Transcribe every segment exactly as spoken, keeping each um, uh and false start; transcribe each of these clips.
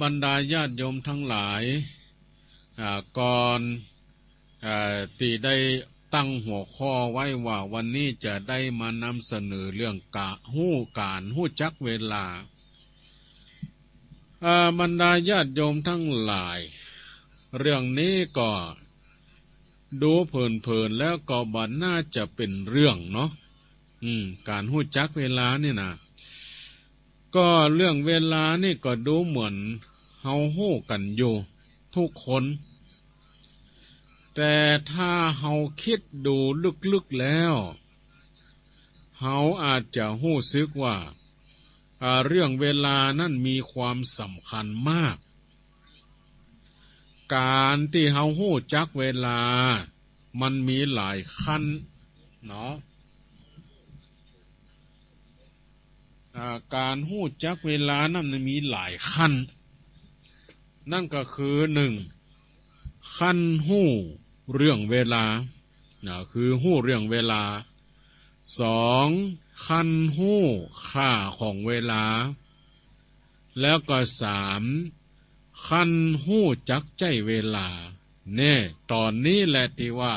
บรรดาญาติโยมทั้งหลาย อ่า ก่อน อ่า ตี้ได้ตั้งหัวข้อไว้ว่าวันนี้จะได้มานำเสนอเรื่องกะ ฮู้ ก๋านฮู้จักเวลา อ่า บรรดาญาติโยมทั้งหลาย เรื่องนี้ก็ดูเผินๆ แล้วก็บ่น่าจะเป๋นเรื่องเนาะ อืม ก๋านฮู้จักเวลานี่นะ ก็เรื่องเวลานี่ก็ดูเหมือนเฮาฮู้กั๋นอยู่ทุกคน แต่ถ้าเฮาคิดดูลึกๆ แล้ว เฮาอาจจะฮู้สึกว่า อ่า เรื่องเวลานั้นมีความสำคัญมาก ก๋านตี้เฮาฮู้จักเวลา มันมีหลายขั้นเนาะ อ่า ก๋านฮู้จักเวลานั้นมันมีหลายขั้น นั่นก็คือ นึ่ง ขั้นฮู้เรื่องเวลา นะ คือฮู้เรื่องเวลา สอง ขั้นฮู้ค่าของเวลา แล้วก็ สาม ขั้นฮู้จักใจ๊เวลา แน่ ต๋อนนี้แหละตี้ว่า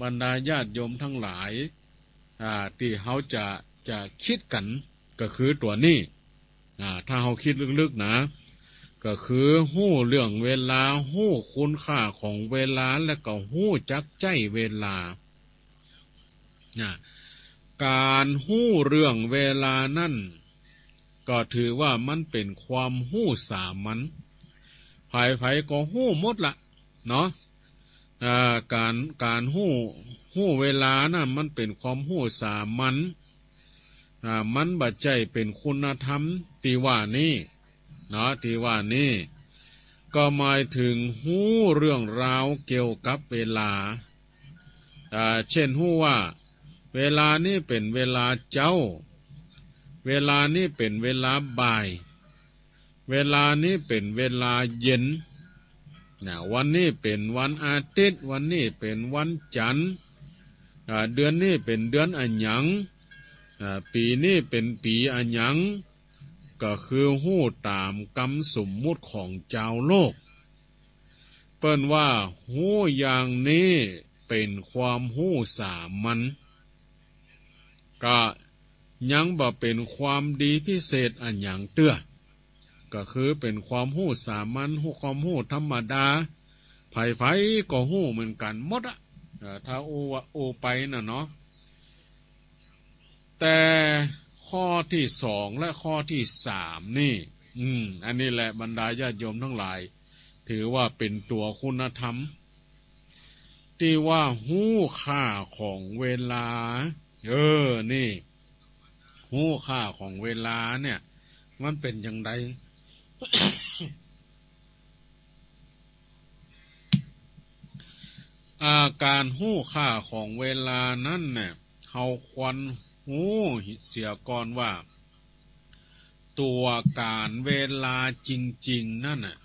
บรรดาญาติโยมทั้งหลาย อ่า ตี้เฮาจะ จะคิดกั๋น ก็คือตั๋วนี้ อ่า ถ้าเฮาคิดลึกๆ นะ ก็คือฮู้เรื่องเวลา ฮู้คุณค่าของเวลา แล้วก็ฮู้จักใจ๊เวลา นะ ก๋านฮู้เรื่องเวลานั้น ก็ถือว่ามันเป๋นความฮู้สามัญ ใผๆ ก็ฮู้หมดละเนาะ อ่า ก๋าน ก๋านฮู้ ฮู้เวลานะ มันเป๋นความฮู้สามัญ อ่า มันบ่ใจ้เป๋นคุณธรรมตี้ว่านี้เนาะ ตี้ว่านี้ ก็หมายเถิงฮู้เรื่องราวเกี่ยวกับเวลา อ่า เช่นฮู้ว่า เวลานี้เป๋นเวลาเจ๊า เวลานี้เป๋นเวลาบ่าย เวลานี้เป๋นเวลาเย็น นะ วันนี้เป๋นวันอาทิตย์ วันนี้เป๋นวันจันทร์ อ่า เดือนนี้เป๋นเดือนอะหยัง อ่า ปี๋นี้เป๋นปี๋อะหยัง ก็คือฮู้ต๋ามกำสมมุติของจาวโลก เปิ้นว่าฮู้อย่างนี้เป๋นความฮู้สามัญ ก็ยังบ่เป๋นความดีพิเศษอะหยังเตื้อ ก็คือเป๋นความฮู้สามัญ ฮู้ ความฮู้ธรรมดา ใผๆ ก็ฮู้เหมือนกั๋นหมดอะ เอ่อ ถ้าอู้ว่า อู้ไปน่ะเนาะ แต่ข้อตี้สองและข้อตี้สามนี่ อืม อันนี้แหละบรรดาญาติโยมทั้งหลาย ถือว่าเป๋นตั๋วคุณธรรม ตี้ว่าฮู้ค่าของเวลา เออ นี่ ฮู้ค่าของเวลาเนี่ย มันเป๋นจาใด อ่า ก๋านฮู้ค่าของเวลานั้นเนี่ย เฮาควรฮู้เสียก่อนว่า ตั๋วก๋านเวลาจริงๆ นั้นน่ะ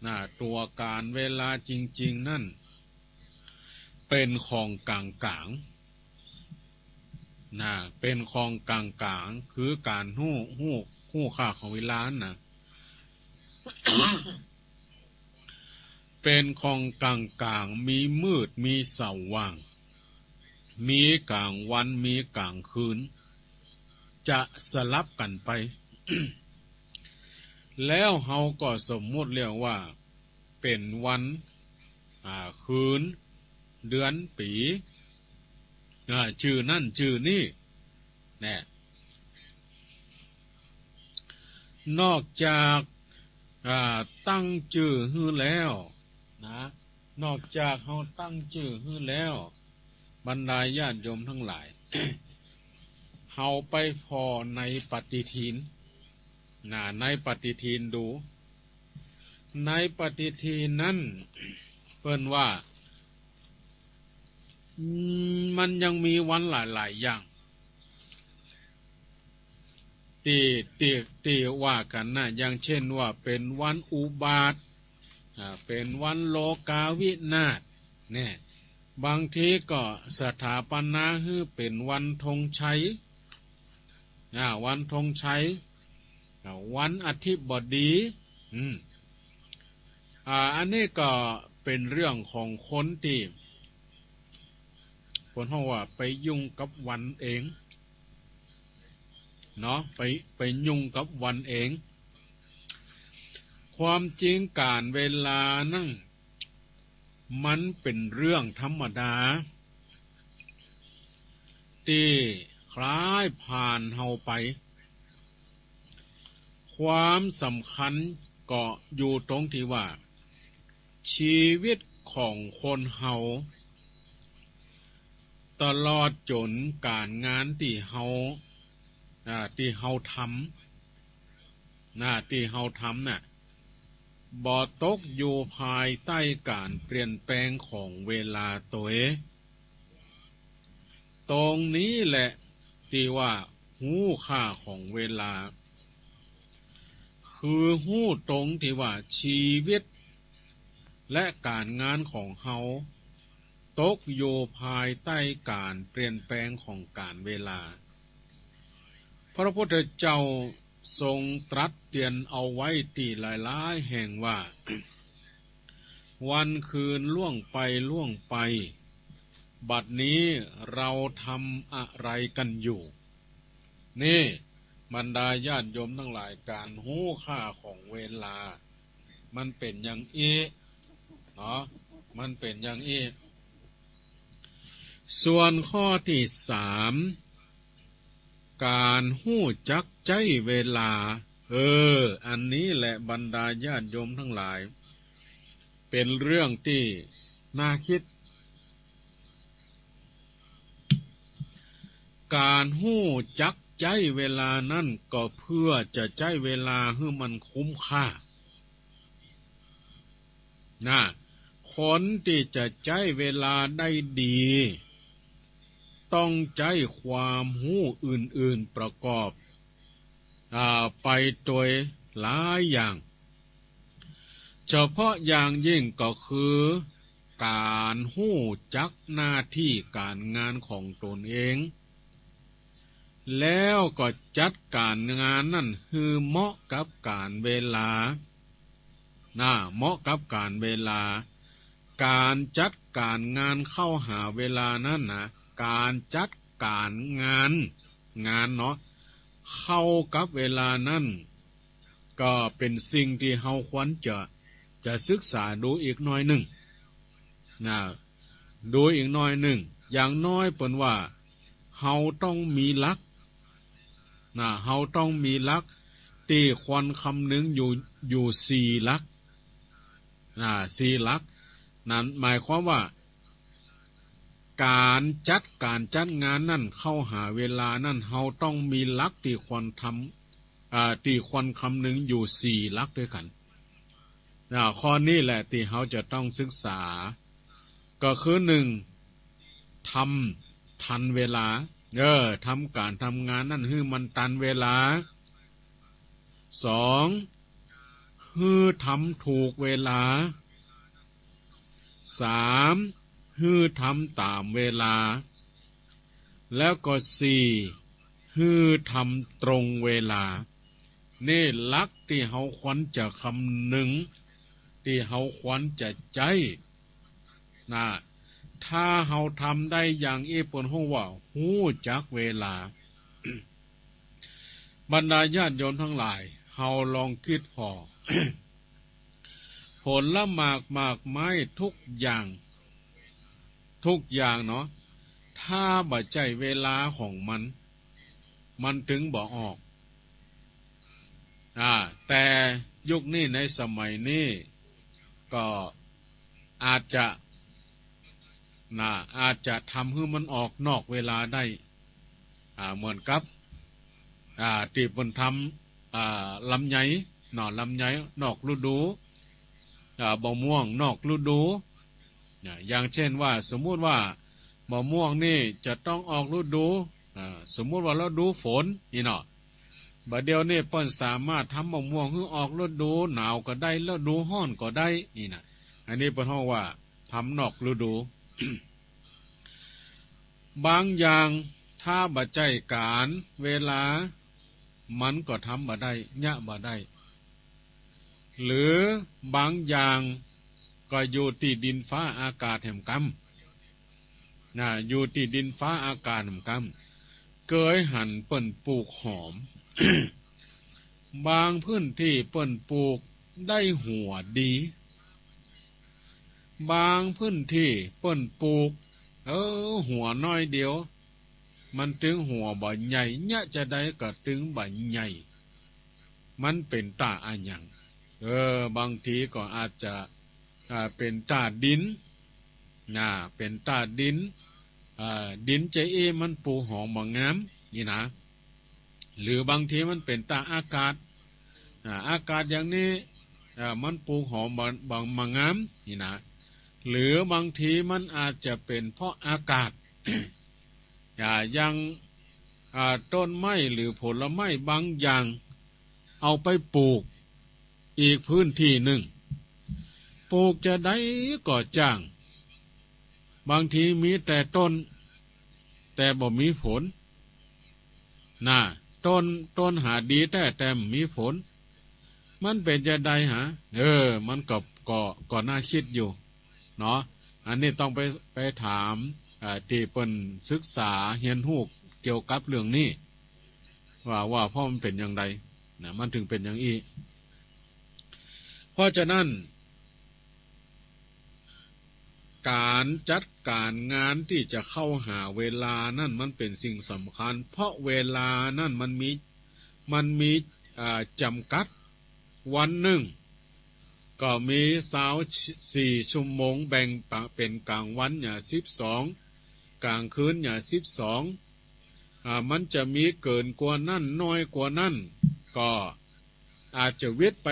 นะ ตั๋วก๋านเวลาจริงๆ นั้น เป๋นของก๋างๆ นะ เป๋นของก๋างๆ คือก๋านฮู้ ฮู้ ฮู้ค่าของเวลานั้นนะ เป๋นของก๋างๆ มีมืด มีสว่าง มีก๋างวัน มีก๋างคืน จะสลับกั๋นไป แล้วเฮาก็สมมุติเรียกว่าเป๋นวัน อ่า คืน เดือน ปี๋ อ่า จื้อนั้นจื้อนี้ แน่ นอกจาก อ่า ตั้งจื้อหื้อแล้วนะ นอกจากเฮาตั้งจื้อหื้อแล้ว บรรดาญาติโยมทั้งหลาย เฮาไปผ่อในปฏิทินนะ ในปฏิทินดู ในปฏิทินนั้น เปิ้นว่า อืม มันยังมีวันหลายๆ อย่าง ตี้ ตี้ ตี้ว่ากั๋นนะ อย่างเช่นว่าเป๋นวันอุบาท อ่า เป๋นวันโลกาวินาศ แน่ บางทีก็สถาปนาหื้อเป๋นวันธงชัย อ่า วันธงชัย อ่า วันอธิบดี อืม อ่า อันนี้ก็เป๋นเรื่องของคนตี้ คนเฮาว่าไปยุ่งกับวันเอง เนาะ ไป ไปยุ่งกับวันเอง ความจริงก๋านเวลานั้น มันเป๋นเรื่องธรรมดา ตี้คล้ายผ่านเฮาไป ความสำคัญก็อยู่ตรงตี้ว่า ชีวิตของคนเฮา ตลอดจ๋นก๋านงานตี้เฮา อ่า ตี้เฮาทำ น่ะ ตี้เฮาทำน่ะ บ่ตกอยู่ภายใต้ก๋านเปลี่ยนแปลงของเวลาตวย ตรงนี้แหละตี้ว่าฮู้ค่าของเวลา คือฮู้ตรงตี้ว่าชีวิต และก๋านงานของเฮา ตกอยู่ภายใต้ก๋านเปลี่ยนแปลงของก๋านเวลา พระพุทธเจ้าทรงตรัสเตือนเอาไว้ตี้หลายๆ แห่งว่า วันคืนล่วงไปล่วงไป บัดนี้เราทำอะไรกันอยู่ นี่ บรรดาญาติโยมตังหลาย ก๋านฮู้ค่าของเวลา มันเป๋นอย่างอี้ เนาะ มันเป๋นอย่างอี้ ส่วนข้อตี้สาม ก๋านฮู้จักใจ๊เวลา เออ อันนี้แหละบรรดาญาติโยมตังหลาย เป๋นเรื่องตี้น่ากึ๊ด ก๋านฮู้จักใจ๊เวลานั้นก็เพื่อจะใจ๊เวลาหื้อมันคุ้มค่า น่ะ คนตี้จะใจ๊เวลาได้ดี ต้องใจ๊ความฮู้อื่นๆ ประกอบ อ่า ไปตวยหลายอย่าง เฉพาะอย่างยิ่งก็คือก๋านฮู้จักหน้าตี้ก๋านงานของตนเอง แล้วก็จัดก๋านงานนั้นหื้อเหมาะกับก๋านเวลา น่ะ เหมาะกับก๋านเวลา ก๋านจัดก๋านงานเข้าหาเวลานั้นน่ะ ก๋านจัดก๋านงาน งานเนาะ เข้ากับเวลานั้น ก็เป๋นสิ่งตี้เฮาควรจะ จะศึกษาดูอีกหน้อยนึ่ง น่ะ ดูอีกหน้อยนึ่ง อย่างน้อยเปิ้นว่า เฮาต้องมีหลัก น่ะ เฮาต้องมีหลักตี้ควรคำนึงอยู่ อยู่สี่หลัก น่ะ สี่หลัก นั้นหมายความว่า ก๋านจัดก๋านจัดงานนั้นเข้าหาเวลานั้น เฮาต้องมีหลักตี้ควรทำ อ่า ตี้ควรคำนึงอยู่สี่หลักตวยกั๋น อ่า ข้อนี้แหละตี้เฮาจะต้องศึกษา ก็คือ นึ่ง ทำตันเวลา เออ ทำก๋านทำงานนั้นหื้อมันตันเวลา สอง หื้อทำถูกเวลา สาม หื้อทำต๋ามเวลา แล้วก็ สี่ หื้อทำตรงเวลา นี่หลักตี้เฮาควรจะคำนึง ตี้เฮาควรจะใจ๊ น่ะ ถ้าเฮาทำได้อย่างอี้ เปิ้นฮ้องว่าฮู้จักเวลา บรรดาญาติโยมตังหลาย เฮาลองกึ๊ดผ่อ ผลหมากหมากไม้ทุกอย่าง ทุกอย่างเนาะ ถ้าบ่ใจ้เวลาของมัน มันตึงบ่ออก อ่า แต่ยุคนี้ในสมัยนี้ ก็อาจจะ น่ะ อาจจะทำหื้อมันออกนอกเวลาได้ อ่า เหมือนกับ อ่า ตี้เปิ้นทำ อ่า ลำไย เนาะ ลำไยนอกฤดู อ่า บ่าม่วงนอกฤดู อ่า อย่างเช่นว่า สมมุติว่า บ่าม่วงนี่จะต้องออกฤดู อ่า สมมุติว่าฤดูฝน นี่เนาะ บ่าเดี่ยวนี้เปิ้นสามารถทำบ่าม่วงหื้อออกฤดูหนาวก็ได้ ฤดูฮ้อนก็ได้ นี่น่ะ อันนี้เปิ้นฮ้องว่าทำนอกฤดู บางอย่างถ้าบ่ใจ้ก๋าลเวลา มันก็ทำบ่ได้ เยียะบ่ได้ หรือบางอย่างก็อยู่ตี้ดินฟ้าอากาศแหมกำ นะ อยู่ตี้ดินฟ้าอากาศแหมกำ เกยหันเปิ้นปลูกหอม บางพื้นตี้เปิ้นปลูกได้หัวดี บางพื้นตี้เปิ้นปลูก เออ หัวน้อยเดียว มันตึงหัวบ่ใหญ่ เยียะจาใดก็ตึงบ่ใหญ่ มันเป๋นต้าอะหยัง เออ บางทีก็อาจจะ อ่า เป๋นต้าดิน นะ เป๋นต้าดิน อ่า ดินจาอี้มันปลูกหอมบ่งาม นี่นะ หรือบางทีมันเป๋นต้าอากาศ อ่า อากาศอย่างนี้ อ่า มันปลูกหอมบ่ บ่ บ่งาม นี่นะ หรือบางทีมันอาจจะเป๋นเพราะอากาศ อ่า อย่าง อ่า ต้นไม้หรือผลไม้บางอย่าง เอาไปปลูกอีกพื้นตี้นึ่ง ปลูกจาใดก็จ้าง บางทีมีแต่ต้น แต่บ่มีผล นะ ต้น ต้นหาดีแต๊ แต่บ่มีผล มันเป๋นจาใดหา เออ มันก็ ก็ ก็น่าคิดอยู่ เนาะ อันนี้ต้องไป ไปถาม อ่า ตี้เปิ้นศึกษาเฮียนฮู้เกี่ยวกับเรื่องนี้ ว่า ว่าเพราะมันเป๋นอย่างใด นะ มันถึงเป๋นอย่างอี้ เพราะฉะนั้น ก๋านจัดก๋านงานตี้จะเข้าหาเวลานั้นมันเป๋นสิ่งสำคัญ เพราะเวลานั้นมันมี มันมี อ่า จ๋ำกัด วันนึ่งก็มีซาวสี่ชั่วโมง แบ่งเป๋นก๋างวันเนี่ยสิบสอง ก๋างคืนเนี่ยสิบสอง อ่า มันจะมีเกินกว่านั้น น้อยกว่านั้น ก็อาจจะวิดไป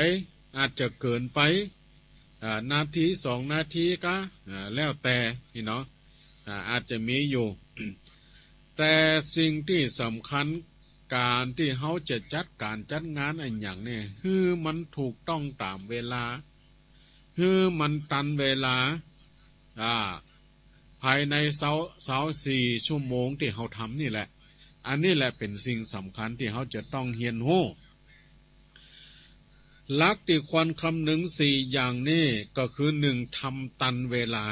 อาจจะเกินไป อ่า นาทีสองนาทีกา อ่า แล้วแต่ นี่เนาะ อ่า อาจจะมีอยู่ แต่สิ่งตี้สำคัญ ก๋านตี้เฮาจะจัดก๋านจัดงานอะหยังเนี่ย หื้อมันถูกต้องต๋ามเวลา หื้อมันตันเวลา อ่า ภายในซาว ซาวสี่ชั่วโมงตี้เฮาทำนี่แหละ อันนี้แหละเป๋นสิ่งสำคัญตี้เฮาจะต้องเฮียนฮู้ หลักตี้ควรคำนึงสี่อย่างนี้ก็คือ นึ่ง ทำตันเวลา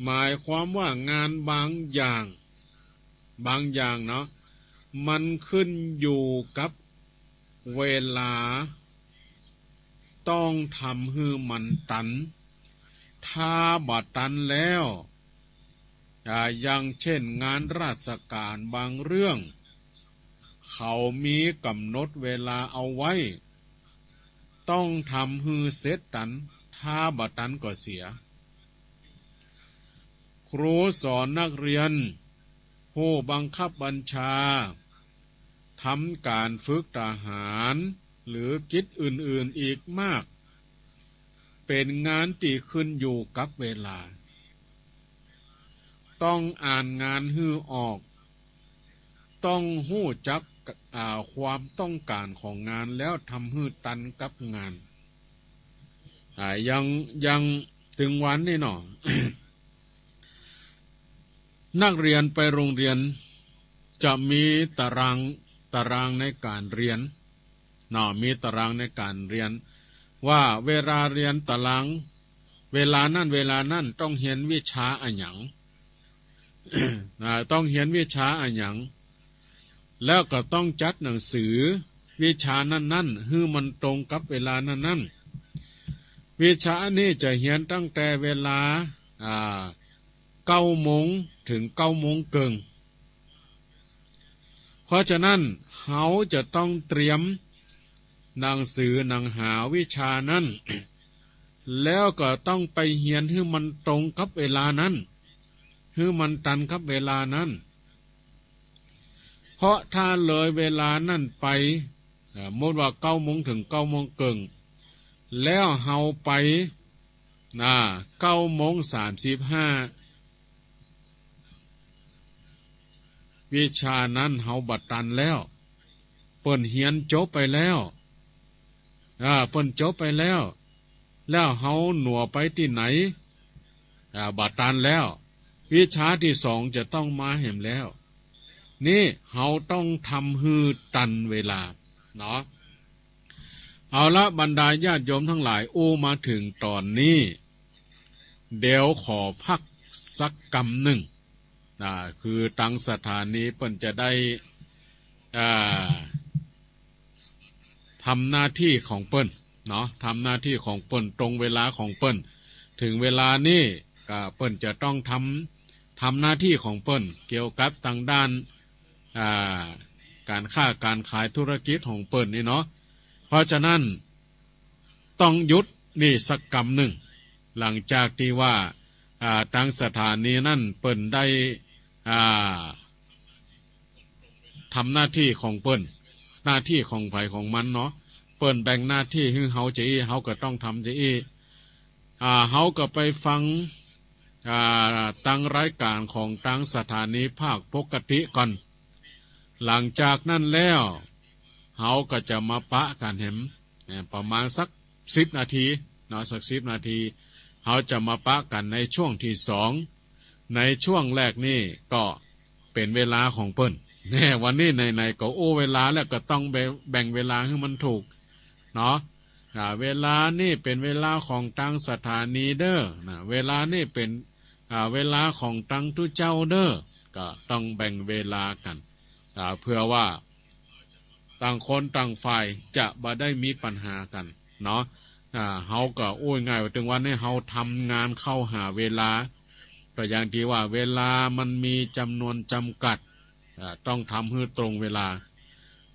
หมายความว่างานบางอย่าง บางอย่างเนาะ มันขึ้นอยู่กับเวลา ต้องทำหื้อมันตัน ถ้าบ่ตันแล้ว อ่า อย่างเช่นงานราชก๋านบางเรื่อง เขามีก๋ำหนดเวลาเอาไว้ ต้องทำหื้อเสร็จตัน ถ้าบ่ตันก็เสีย ครูสอนนักเรียน ผู้บังคับบัญชา ทำก๋านฝึกทหาร หรือกิจอื่นๆ อีกมาก เป๋นงานตี้ขึ้นอยู่กับเวลา ต้องอ่านงานหื้อออก ต้องฮู้จัก อ่า ความต้องก๋านของงานแล้วทำหื้อตันกับงาน อ่า อย่าง อย่างตึงวันนี้เนาะ นักเรียนไปโรงเรียนจะมีตาราง ตารางในก๋านเฮียนเนาะ มีตารางในก๋านเฮียน ว่าเวลาเฮียนตาราง เวลานั้น เวลานั้นต้องเฮียนวิชาอะหยัง อ่า ต้องเฮียนวิชาอะหยัง แล้วก็ต้องจัดหนังสือวิชานั้นๆ หื้อมันตรงกับเวลานั้นๆ วิชานี้จะเฮียนตั้งแต่เวลา อ่า เก้าโมงถึงเก้าโมงเกิ่ง เพราะฉะนั้นเฮาจะต้องเตรียมหนังสือหนังหาวิชานั้น แล้วก็ต้องไปเฮียนหื้อมันตรงกับเวลานั้น หื้อมันตันกับเวลานั้น เพราะถ้าเลยเวลานั้นไป เอ่อ สมมุติว่าเก้าโมงถึงเก้าโมงเกิ่ง แล้วเฮาไป นะ เก้าโมงสามสิบห้า วิชานั้นเฮาบ่ตันแล้ว เปิ้นเฮียนจบไปแล้ว อ่า เปิ้นจบไปแล้ว แล้วเฮาหนัวไปตี้ไหน อ่า บ่ตันแล้ว วิชาตี้สองจะต้องมาแหมแล้ว นี่เฮาต้องทำหื้อตันเวลาเนาะ เพ เอาละ บรรดาญาติโยมตังหลาย อู้มาเถิงต๋อนนี้ เดี๋ยวขอพักสักกำนึ่ง อ่า คือตังสถานีเปิ้นจะได้ อ่า ทำหน้าตี้ของเปิ้นเนาะ ทำหน้าตี้ของเปิ้นตรงเวลาของเปิ้น เถิงเวลานี้ก็เปิ้นจะต้องทำ ทำหน้าตี้ของเปิ้นเกี่ยวกับตางด้าน อ่า ก๋านค้าก๋านขายธุรกิจของเปิ้นนี่เนาะ เพราะฉะนั้นต้องหยุดนี่สักกำนึ่ง หลังจากตี้ว่า อ่า ตังสถานีนั้นเปิ้นได้ อ่า ทำหน้าตี้ของเปิ้น หน้าตี้ของใผของมันเนาะ เปิ้นแบ่งหน้าตี้หื้อเฮาจาอี้ เฮาก็ต้องทำจาอี้ อ่า เฮาก็ไปฟัง อ่า ตางรายก๋านของตางสถานีภาคปกติก่อน หลังจากนั้นแล้ว เฮาก็จะมาปะกั๋นแหม เอ่อ ประมาณสักสิบนาทีเนาะ สักสิบนาที เฮาจะมาปะกั๋นในช่วงตี้สอง ในช่วงแรกนี่ก็เป๋นเวลาของเปิ้น แน่ วันนี้ไหนๆ ก็อู้เวลาแล้วก็ต้องแบ่ง แบ่งเวลาหื้อมันถูกเนาะ อ่า เวลานี่เป๋นเวลาของตางสถานีเด้อ นะ เวลานี่เป๋น อ่า เวลาของตางตุ๊เจ้าเด้อ ก็ต้องแบ่งเวลากั๋น อ่า เพื่อว่าต่างคนต่างฝ่ายจะบ่ได้มีปัญหากั๋นเนาะ อ่า เฮาก็อู้ง่ายว่าเถิงวันนี้เฮาทำงานเข้าหาเวลา ก็อย่างตี้ว่าเวลามันมีจ๋ำนวนจ๋ำกัด อ่า ต้องทำหื้อตรงเวลา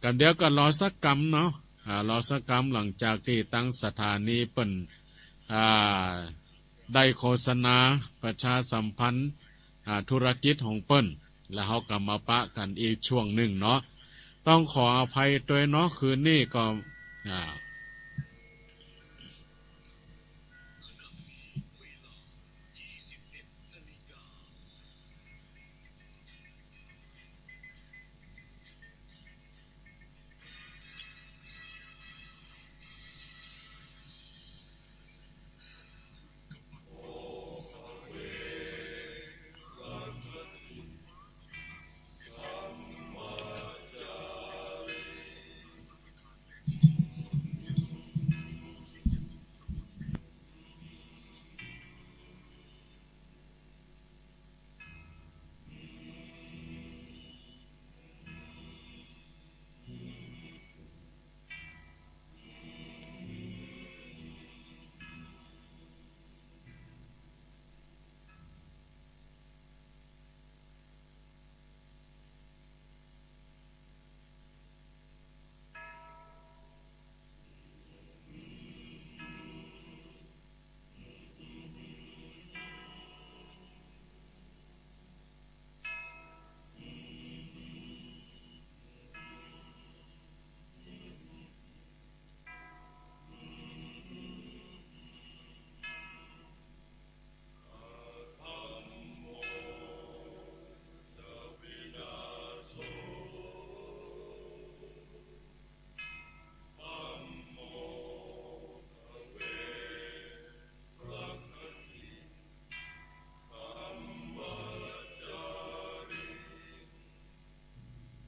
กำเดียวก็รอสักกำเนาะ อ่า รอสักกำ หลังจากตี้ตางสถานีเปิ้น อ่า ได้โฆษณาประชาสัมพันธ์ อ่า ธุรกิจของเปิ้น แล้วเฮาก็มาปะกั๋นอีกช่วงนึ่งเนาะ ต้องขออภัยตวยเนาะ คืนนี้ก็ อ่า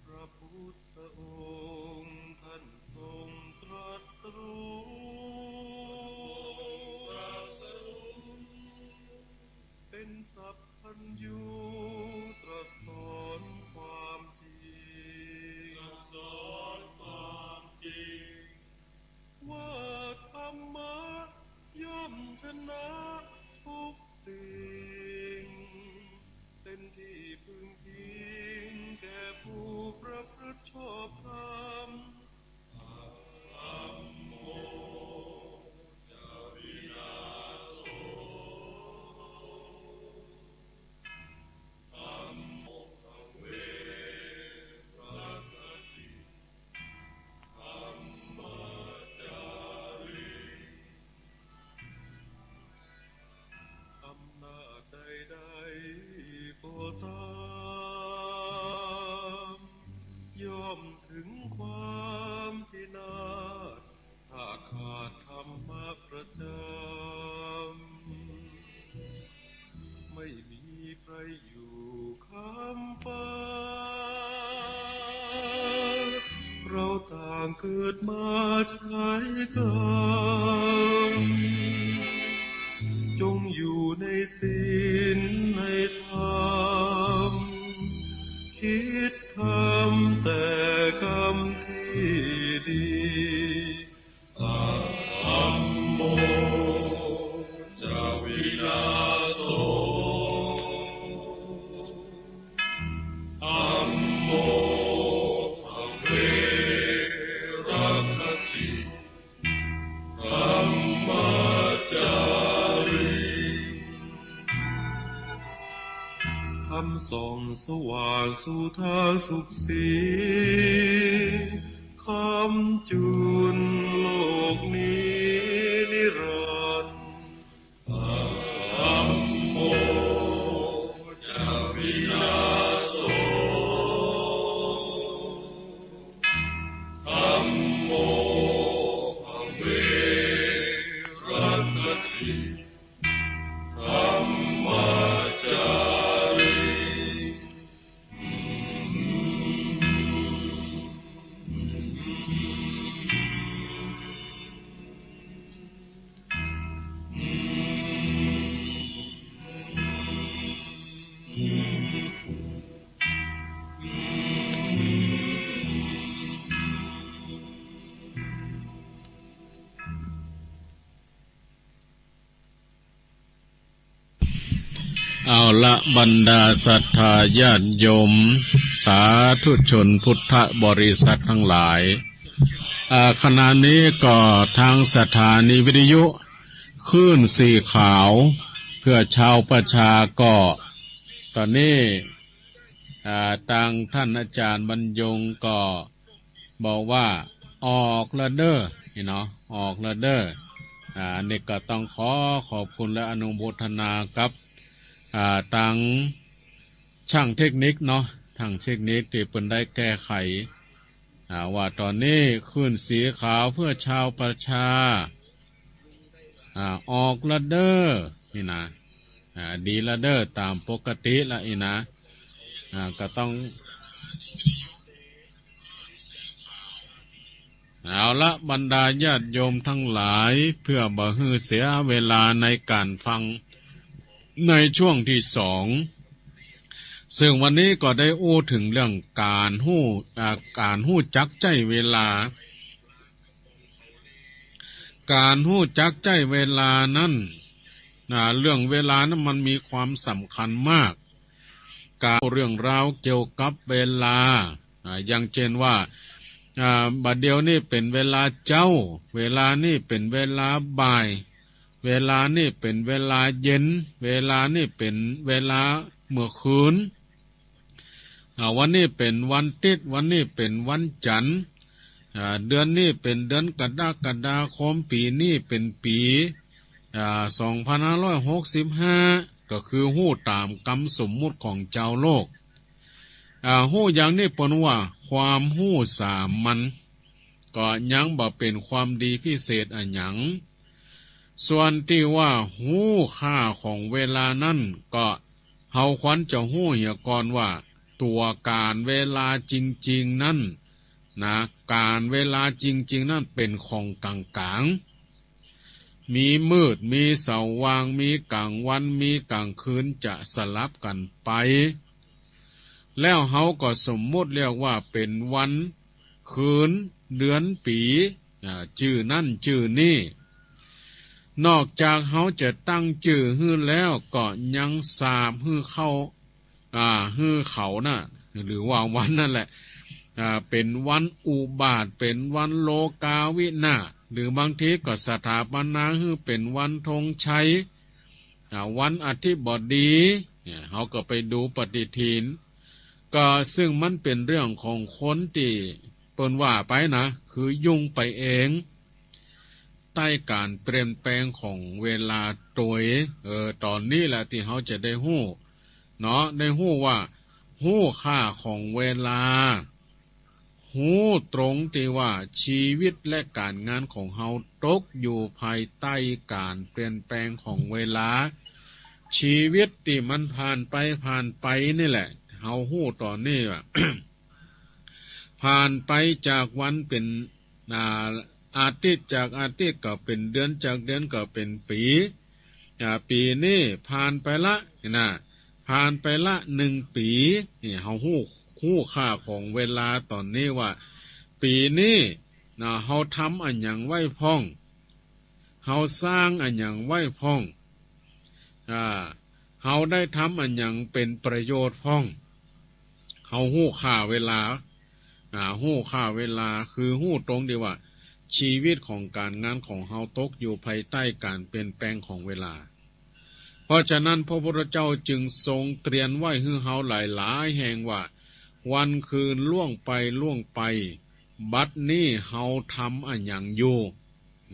พระพุทธองค์ท่านทรงตรัสรู้ เป็นสัพพัญญูตรัสสอนความจริง ตรัสสอนความจริง ว่าธรรมะย่อมชนะทุกสิ่ง เป็นที่พึ่งพิงแก่ผู้ประพฤติชอบธรรม อำนาจใดๆ ก็ตาม ย่อมถึงความพินาศ ถ้าขาดธรรมะประจำ ไม่มีใครอยู่ค้ำฟ้า เราต่างเกิดมาจะไข ธรรม จงอยู่ในศีลในธรรม คิดทำแต่กรรมที่ดี Dhammā ca vinayo, dhammo pave rakkhati, dhammacāriṃ. ธรรมส่องสว่างสู่ทางสุขสี ค้ำจุนโลกนี้นิรันดร์ Dhammā ca vinayo, dhammo pave rakkhati, dhammacāriṃ. เอาละ บรรดาศรัทธาญาติโยม สาธุชนพุทธบริษัททั้งหลาย อ่า ขณะนี้ก็ทางสถานีวิทยุคลื่นสีขาว เพื่อชาวประชาก็ ตอนนี้ อ่า ตางต้านอาจ๋ารย์บรรยงก็ บอกว่าออกละเด้อ นี่เนาะ ออกละเด้อ อ่า อันนี้ก็ต้องขอขอบคุณและอนุโมทนากับ อ่า ตางจ้างเทคนิคเนาะ จ้างเทคนิคตี้เปิ้นได้แก้ไข อ่า ว่าตอนนี้คลื่นสีขาวเพื่อชาวประชา อ่า ออกละเด้อ นี่นะ อ่า ดีละเด้อ ต๋ามปกติละอี้นะ อ่า ก็ต้อง เอาละ บรรดาญาติโยมทั้งหลาย เพื่อบ่หื้อเสียเวลาในก๋านฟังในช่วงตี้สอง ซึ่งวันนี้ก็ได้อู้เถิงเรื่องก๋านฮู้ อ่า ก๋านฮู้จักใจ๊เวลา ก๋านฮู้จักใจ๊เวลานั้น อ่า เรื่องเวลานั้นมันมีความสำคัญมาก ก๋านเรื่องราวเกี่ยวกับเวลา อ่า อย่างเจ้นว่า อ่า บ่าเดี่ยวนี้เป๋นเวลาเจ๊า เวลานี้เป๋นเวลาบ่าย เวลานี้เป๋นเวลาเย็น เวลานี้เป๋นเวลาเมื่อคืน อ่า วันนี้เป๋นวันติ๊ด วันนี้เป๋นวันจั๋นทร์ อ่า เดือนนี้เป๋นเดือนกรกฎาคม ปี๋นี้เป๋นปี๋ อ่า สองพันห้าร้อยหกสิบห้า ก็คือฮู้ต๋ามกำสมมุติของจาวโลก อ่า ฮู้อย่างนี้เปิ้นว่าความฮู้สามัญ ก็ยังบ่เป๋นความดีพิเศษอะหยัง ส่วนตี้ว่าฮู้ค่าของเวลานั้น ก็เฮาควรจะฮู้เหียก่อนว่า ตั๋วก๋านเวลาจริงๆ นั้นนะ ก๋านเวลาจริงๆ นั้นเป๋นของก๋างๆ มีมืด มีสว่าง มีก๋างวัน มีก๋างคืน จะสลับกั๋นไป แล้วเฮาก็สมมุติเรียกว่าเป๋นวัน คืน เดือน ปี๋ อ่า จื้อนั้นจื้อนี้ นอกจากเฮาจะตั้งจื้อหื้อแล้ว ก็ยังสาปหื้อเข้า อ่า หื้อเขาน่ะ หรือว่าวันนั้นแหละ อ่า เป๋นวันอุบาท เป๋นวันโลกาวินาศ หรือบางทีก็สถาปนาหื้อเป๋นวันธงชัย อ่า วันอธิบดี เนี่ย เฮาก็ไปดูปฏิทิน ก็ซึ่งมันเป๋นเรื่องของคนตี้เปิ้นว่าไปนะ คือยุ่งไปเอง ใต้ก๋านเปลี่ยนแปลงของเวลาโตย เออ ต๋อนนี้แหละตี้เฮาจะได้ฮู้ เนาะ ได้ฮู้ว่า ฮู้ค่าของเวลา ฮู้ตรงตี้ว่าชีวิตและก๋านงานของเฮาตกอยู่ภายใต้ก๋านเปลี่ยนแปลงของเวลา ชีวิตตี้มันผ่านไปผ่านไปนี่แหละ เฮาฮู้ต๋อนนี้ว่า ผ่านไปจากวันเป๋น อ่า อาทิตย์จากอาทิตย์ก็เป๋นเดือน จากเดือนก็เป๋นปี๋ อ่า ปี๋นี้ผ่านไปละ นะ ผ่านไปละหนึ่งปี๋ นี่ เฮาฮู้ ฮู้ค่าของเวลาต๋อนนี้ว่า ปี๋นี้ นะ เฮาทำอะหยังไว้พ่อง เฮาสร้างอะหยังไว้พ่อง อ่า เฮาได้ทำอะหยังเป๋นประโยชน์พ่อง เฮาฮู้ค่าเวลา อ่า ฮู้ค่าเวลา คือฮู้ตรงตี้ว่า ชีวิตของก๋านงานของเฮาตกอยู่ภายใต้ก๋านเปลี่ยนแปลงของเวลา เพราะฉะนั้นพระพุทธเจ้าจึงทรงเตือนไว้หื้อเฮาหลายๆ แห่งว่า วันคืนล่วงไปล่วงไป บัดนี้เฮาทำอะหยังอยู่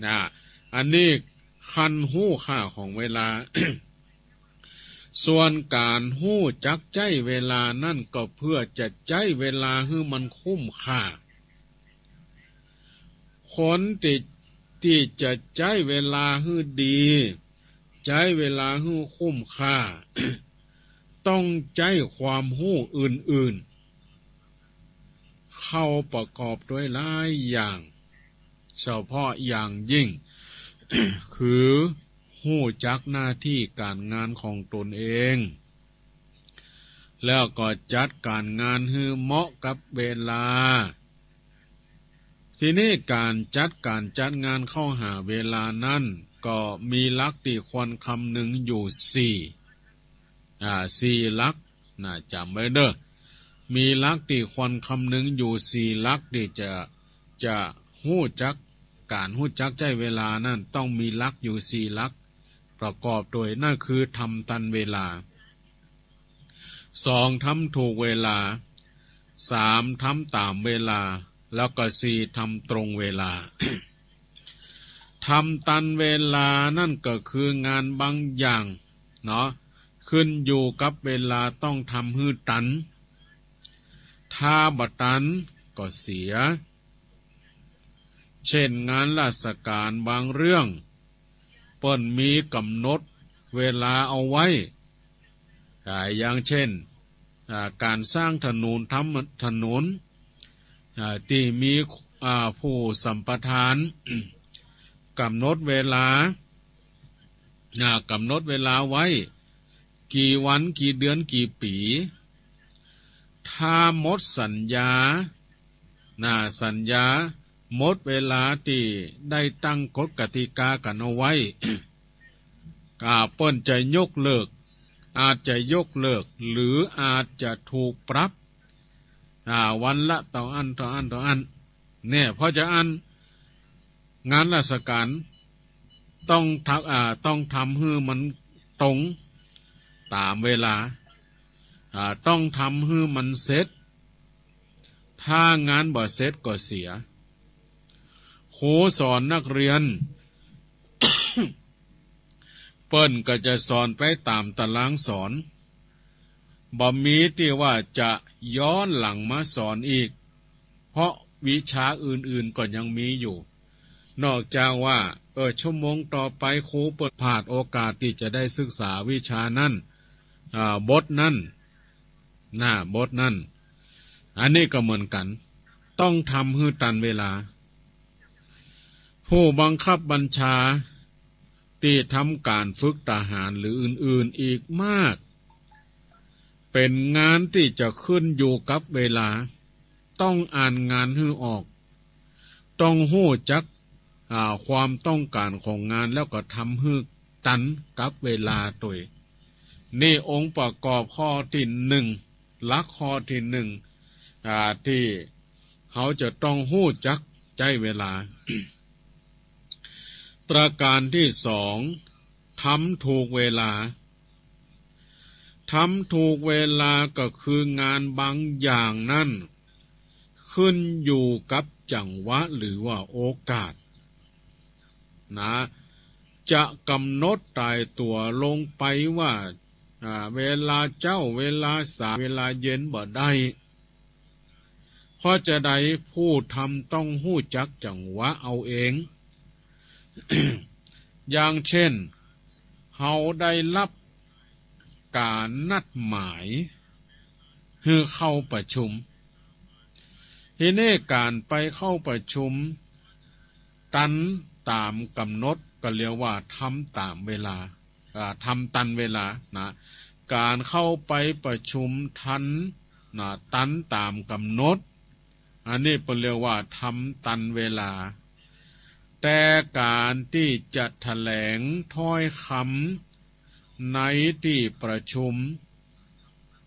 นะ อันนี้คันฮู้ค่าของเวลา ส่วนก๋านฮู้จักใจ๊เวลานั้นก็เพื่อจะใจ๊เวลาหื้อมันคุ้มค่า คนตี้ ตี้จะใจ๊เวลาหื้อดี ใจ๊เวลาหื้อคุ้มค่า ต้องใจ๊ความฮู้อื่นๆ เข้าประกอบตวยหลายอย่าง เฉพาะอย่างยิ่ง คือฮู้จักหน้าตี้ก๋านงานของตนเอง แล้วก็จัดก๋านงานหื้อเหมาะกับเวลา ทีนี้ก๋านจัดก๋านจัดงานเข้าหาเวลานั้น ก็มีหลักตี้ควรคำนึงอยู่สี่ อ่า สี่หลัก นะ จ๋ำไว้เน่อ มีหลักตี้ควรคำนึงอยู่สี่หลักตี้จะ จะฮู้จัก ก๋านฮู้จักใจ๊เวลานั้นต้องมีหลักอยู่สี่หลัก ประกอบตวย นั่นคือทำตันเวลา สอง ทำถูกเวลา สาม ทำต๋ามเวลา แล้วก็สี่ ทำตรงเวลา ทำตันเวลานั่นก็คืองานบางอย่างเนาะ ขึ้นอยู่กับเวลาต้องทำหื้อตัน ถ้าบ่ตันก็เสีย เช่นงานราชก๋านบางเรื่อง เปิ้นมีก๋ำหนดเวลาเอาไว้ อ่า อย่างเช่น อ่า ก๋านสร้างถนน ทำถนน อ่า ตี้มี อ่า ผู้สัมปทาน ก๋ำหนดเวลา อ่า ก๋ำหนดเวลาไว้ กี่วัน กี่เดือน กี่ปี๋ ถ้าหมดสัญญา นะ สัญญา หมดเวลาตี้ได้ตั้งกฎกติกากั๋นเอาไว้ อ่า เปิ้นจะยกเลิก อาจจะยกเลิก หรืออาจจะถูกปรับ อ่า วันละเต้าอั้น เต้าอั้น เต้าอั้น เนี่ย เพราะจะอั้น งานราชก๋านต้องทำ อ่า ต้องทำหื้อมันตรงต๋ามเวลา อ่า ต้องทำหื้อมันเสร็จ ถ้างานบ่เสร็จก็เสีย ครูสอนนักเรียน เปิ้นก็จะสอนไปต๋ามตารางสอน บ่มีตี้ว่าจะย้อนหลังมาสอนอีก เพราะวิชาอื่นๆ ก็ยังมีอยู่ นอกจากว่า เออ ชั่วโมงต่อไปครูเปิ้นพลาดโอกาสตี้จะได้ศึกษาวิชานั้น อ่า บทนั้น นะ บทนั้น อันนี้ก็เหมือนกั๋น ต้องทำหื้อตันเวลา ผู้บังคับบัญชาตี้ทำก๋านฝึกทหารหรืออื่นๆ อีกมาก เป๋นงานตี้จะขึ้นอยู่กับเวลา ต้องอ่านงานหื้อออก ต้องฮู้จัก อ่า ความต้องก๋านของงาน แล้วก็ทำหื้อตันกับเวลาตวย นี่องค์ประกอบข้อตี้หนึ่ง หลักข้อตี้หนึ่ง อ่า ตี้เฮาจะต้องฮู้จักใจ๊เวลา ประก๋านตี้สอง ทำถูกเวลา ทำถูกเวลาก็คืองานบางอย่างนั้น ขึ้นอยู่กับจังหวะหรือว่าโอกาส นะ จะก๋ำหนดต๋ายตั๋วลงไปว่า อ่า เวลาเจ๊า เวลาสาย เวลาเย็นบ่ได้ เพราะจาใดผู้ทำต้องฮู้จักจังหวะเอาเอง อย่างเช่น เฮาได้ฮับก๋านนัดหมายหื้อเข้าประชุม ทีนี้ก๋านไปเข้าประชุม ตันต๋ามก๋ำหนด ก็เรียกว่าทำต๋ามเวลา อ่า ทำตันเวลานะ ก๋านเข้าไปประชุมตันนะ ตันต๋ามก๋ำหนด อันนี้เปิ้นเรียกว่าทำตันเวลา แต่ก๋านตี้จะแถลงถ้อยกำในตี้ประชุม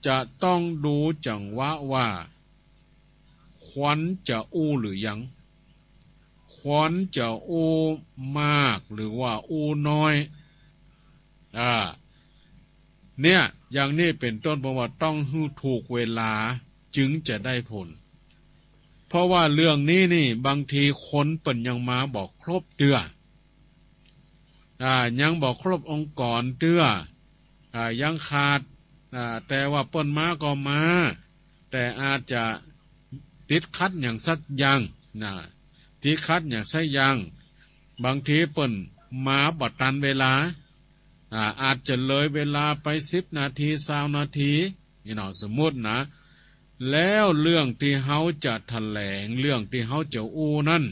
จะต้องดูจังหวะว่า ควรจะอู้หรือยัง ควรจะอู้มากหรือว่าอู้น้อย อ่า เนี่ย อย่างนี้เป๋นต้น เพราะว่าต้องหื้อถูกเวลาจึงจะได้ผล เพราะว่าเรื่องนี้นี่ บางทีคนเปิ้นยังมาบ่ครบเตื้อ อ่า ยังบ่ครบองค์กรเตื้อ อ่า ยังขาด อ่า แต่ว่าเปิ้นมาก็มา แต่อาจจะติดขัดอย่างสักอย่างนะ ติดขัดอย่างสักอย่าง บางทีเปิ้นมาบ่ตันเวลา อ่า อาจจะเลยเวลาไปสิบนาที ซาวนาที นี่เนาะ สมมุตินะ แล้วเรื่องตี้เฮาจะแถลง เรื่องตี้เฮาจะอู้นั้น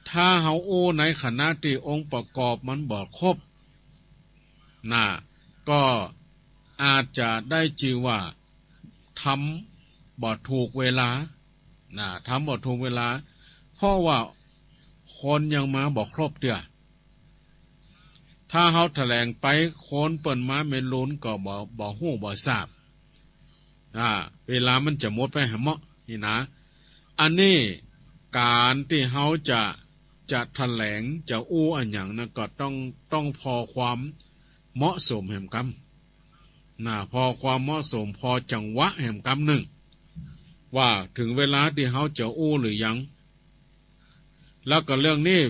ถ้าเฮาอู้ในขณะตี้องค์ประกอบมันบ่ครบนะ ก็อาจจะได้จื่อว่าทำบ่ถูกเวลานะ ทำบ่ถูกเวลา เพราะว่าคนยังมาบ่ครบเตื้อ ถ้าเฮาแถลงไป คนเปิ้นมาไม่ลุนก็บ่ บ่ฮู้บ่ทราบ อ่า เวลามันจะหมดไปหาเหมาะนี่นะ อันนี้ก๋านตี้เฮาจะ จะแถลง จะอู้อะหยังนะ ก็ต้อง ต้องผ่อความเหมาะสมแหมกำนะ ผ่อความเหมาะสม ผ่อจังหวะแหมกำนึ่ง ว่าเถิงเวลาตี้เฮาจะอู้หรือยัง แล้วก็เรื่องนี้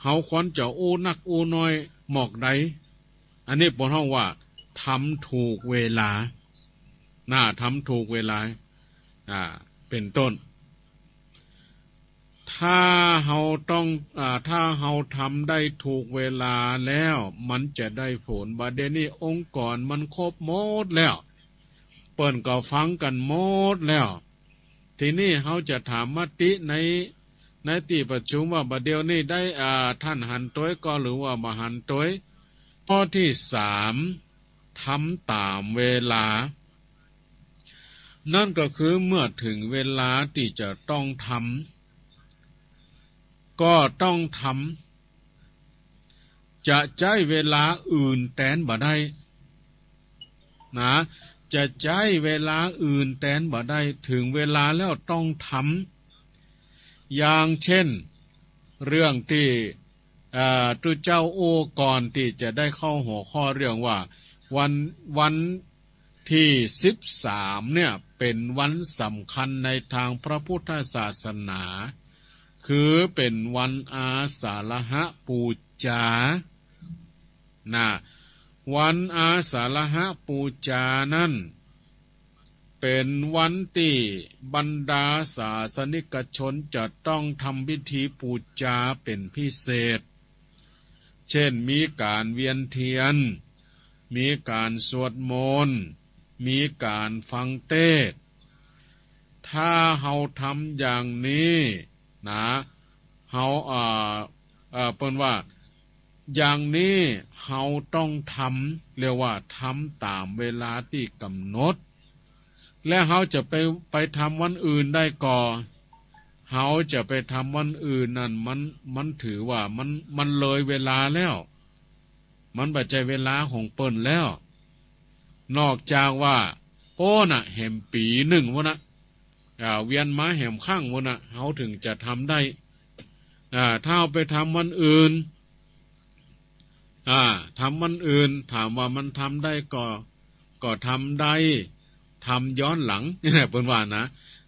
เฮาควรจะอู้นักอู้น้อยหมอกใด อันนี้เปิ้นฮ้องว่าทำถูกเวลา นะ ทำถูกเวลา อ่า เป๋นต้น ถ้าเฮาต้อง อ่า ถ้าเฮาทำได้ถูกเวลาแล้ว มันจะได้ผล บ่าเดี่ยวนี้องค์กรมันครบหมดแล้ว เปิ้นก็ฟังกั๋นหมดแล้ว ทีนี้เฮาจะถามมติใน ในตี้ประชุมว่าบ่าเดี่ยวนี้ได้ อ่า ต้านหันตวยก่อ หรือว่าบ่หันตวย ข้อตี้สาม ทำต๋ามเวลา นั่นก็คือเมื่อเถิงเวลาตี้จะต้องทำ ก็ต้องทำ จะใจ๊เวลาอื่นแตนบ่ได้ นะ จะใจ๊เวลาอื่นแตนบ่ได้ เถิงเวลาแล้วต้องทำ อย่างเช่น เรื่องตี้ เอ่อ ตุ๊เจ้าอู้ก่อนตี้จะได้เข้าหัวข้อเรื่องว่า วัน วันตี้สิบสามเนี่ย เป๋นวันสำคัญในตางพระพุทธศาสนา คือเป๋นวันอาสาฬหปูจา นะ วันอาสาฬหปูจานั้น เป๋นวันตี้บรรดาศาสนิกชนจะต้องทำพิธีปูจาเป๋นพิเศษ เช่น มีก๋านเวียนเตียน มีก๋านสวดมนต์ มีก๋านฟังเตสน์ ถ้าเฮาทำอย่างนี้นะ เฮา เอ่อ เอ่อ เปิ้นว่า อย่างนี้เฮาต้องทำ เรียกว่าทำต๋ามเวลาตี้ก๋ำหนด และเฮาจะไป ไปทำวันอื่นได้ก่อ เฮาจะไปทำวันอื่นนั่น มัน มันถือว่ามัน มันเลยเวลาแล้ว มันบ่ใจ้เวลาของเปิ้นแล้ว นอกจากว่า โอ้ น่ะ แหมปี๋นึ่งปู้นน่ะ อ่า เวียนมาแหมครั้งปู้นน่ะ เฮาเถิงจะทำได้ อ่า ถ้าเฮาไปทำวันอื่น อ่า ทำวันอื่น ถามว่ามันทำได้ก่อ ก็ทำได้ ทำย้อนหลัง เปิ้นว่านะ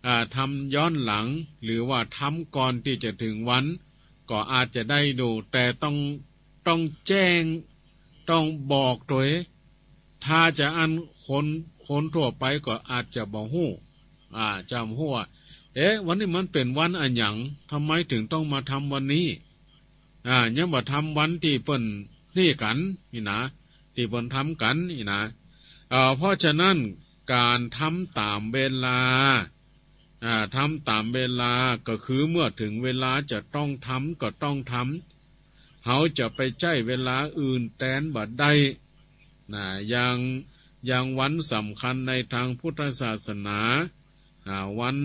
อ่า ทำย้อนหลัง หรือว่าทำก่อนตี้จะเถิงวัน ก็อาจจะได้อยู่ แต่ต้อง ต้องแจ้ง ต้องบอกตวย ถ้าจะอั้นคน คนทั่วไปก็อาจจะบ่ฮู้ อ่า จะบ่ฮู้ว่า เอ๊ะ วันนี้มันเป๋นวันอะหยัง ทำไมเถิงต้องมาทำวันนี้ อ่า ยังบ่ทำวันตี้เปิ้นนี่กั๋นนี่นะ ตี้เปิ้นทำกั๋นนี่นะ เอ่อ เพราะฉะนั้นก๋านทำต๋ามเวลา อ่า ทำต๋ามเวลา ก็คือเมื่อเถิงเวลาจะต้องทำก็ต้องทำ เฮาจะไปใจ๊เวลาอื่นแตนบ่ได้ นะ อย่าง อย่างวันสำคัญในตางพุทธศาสนา อ่า วัน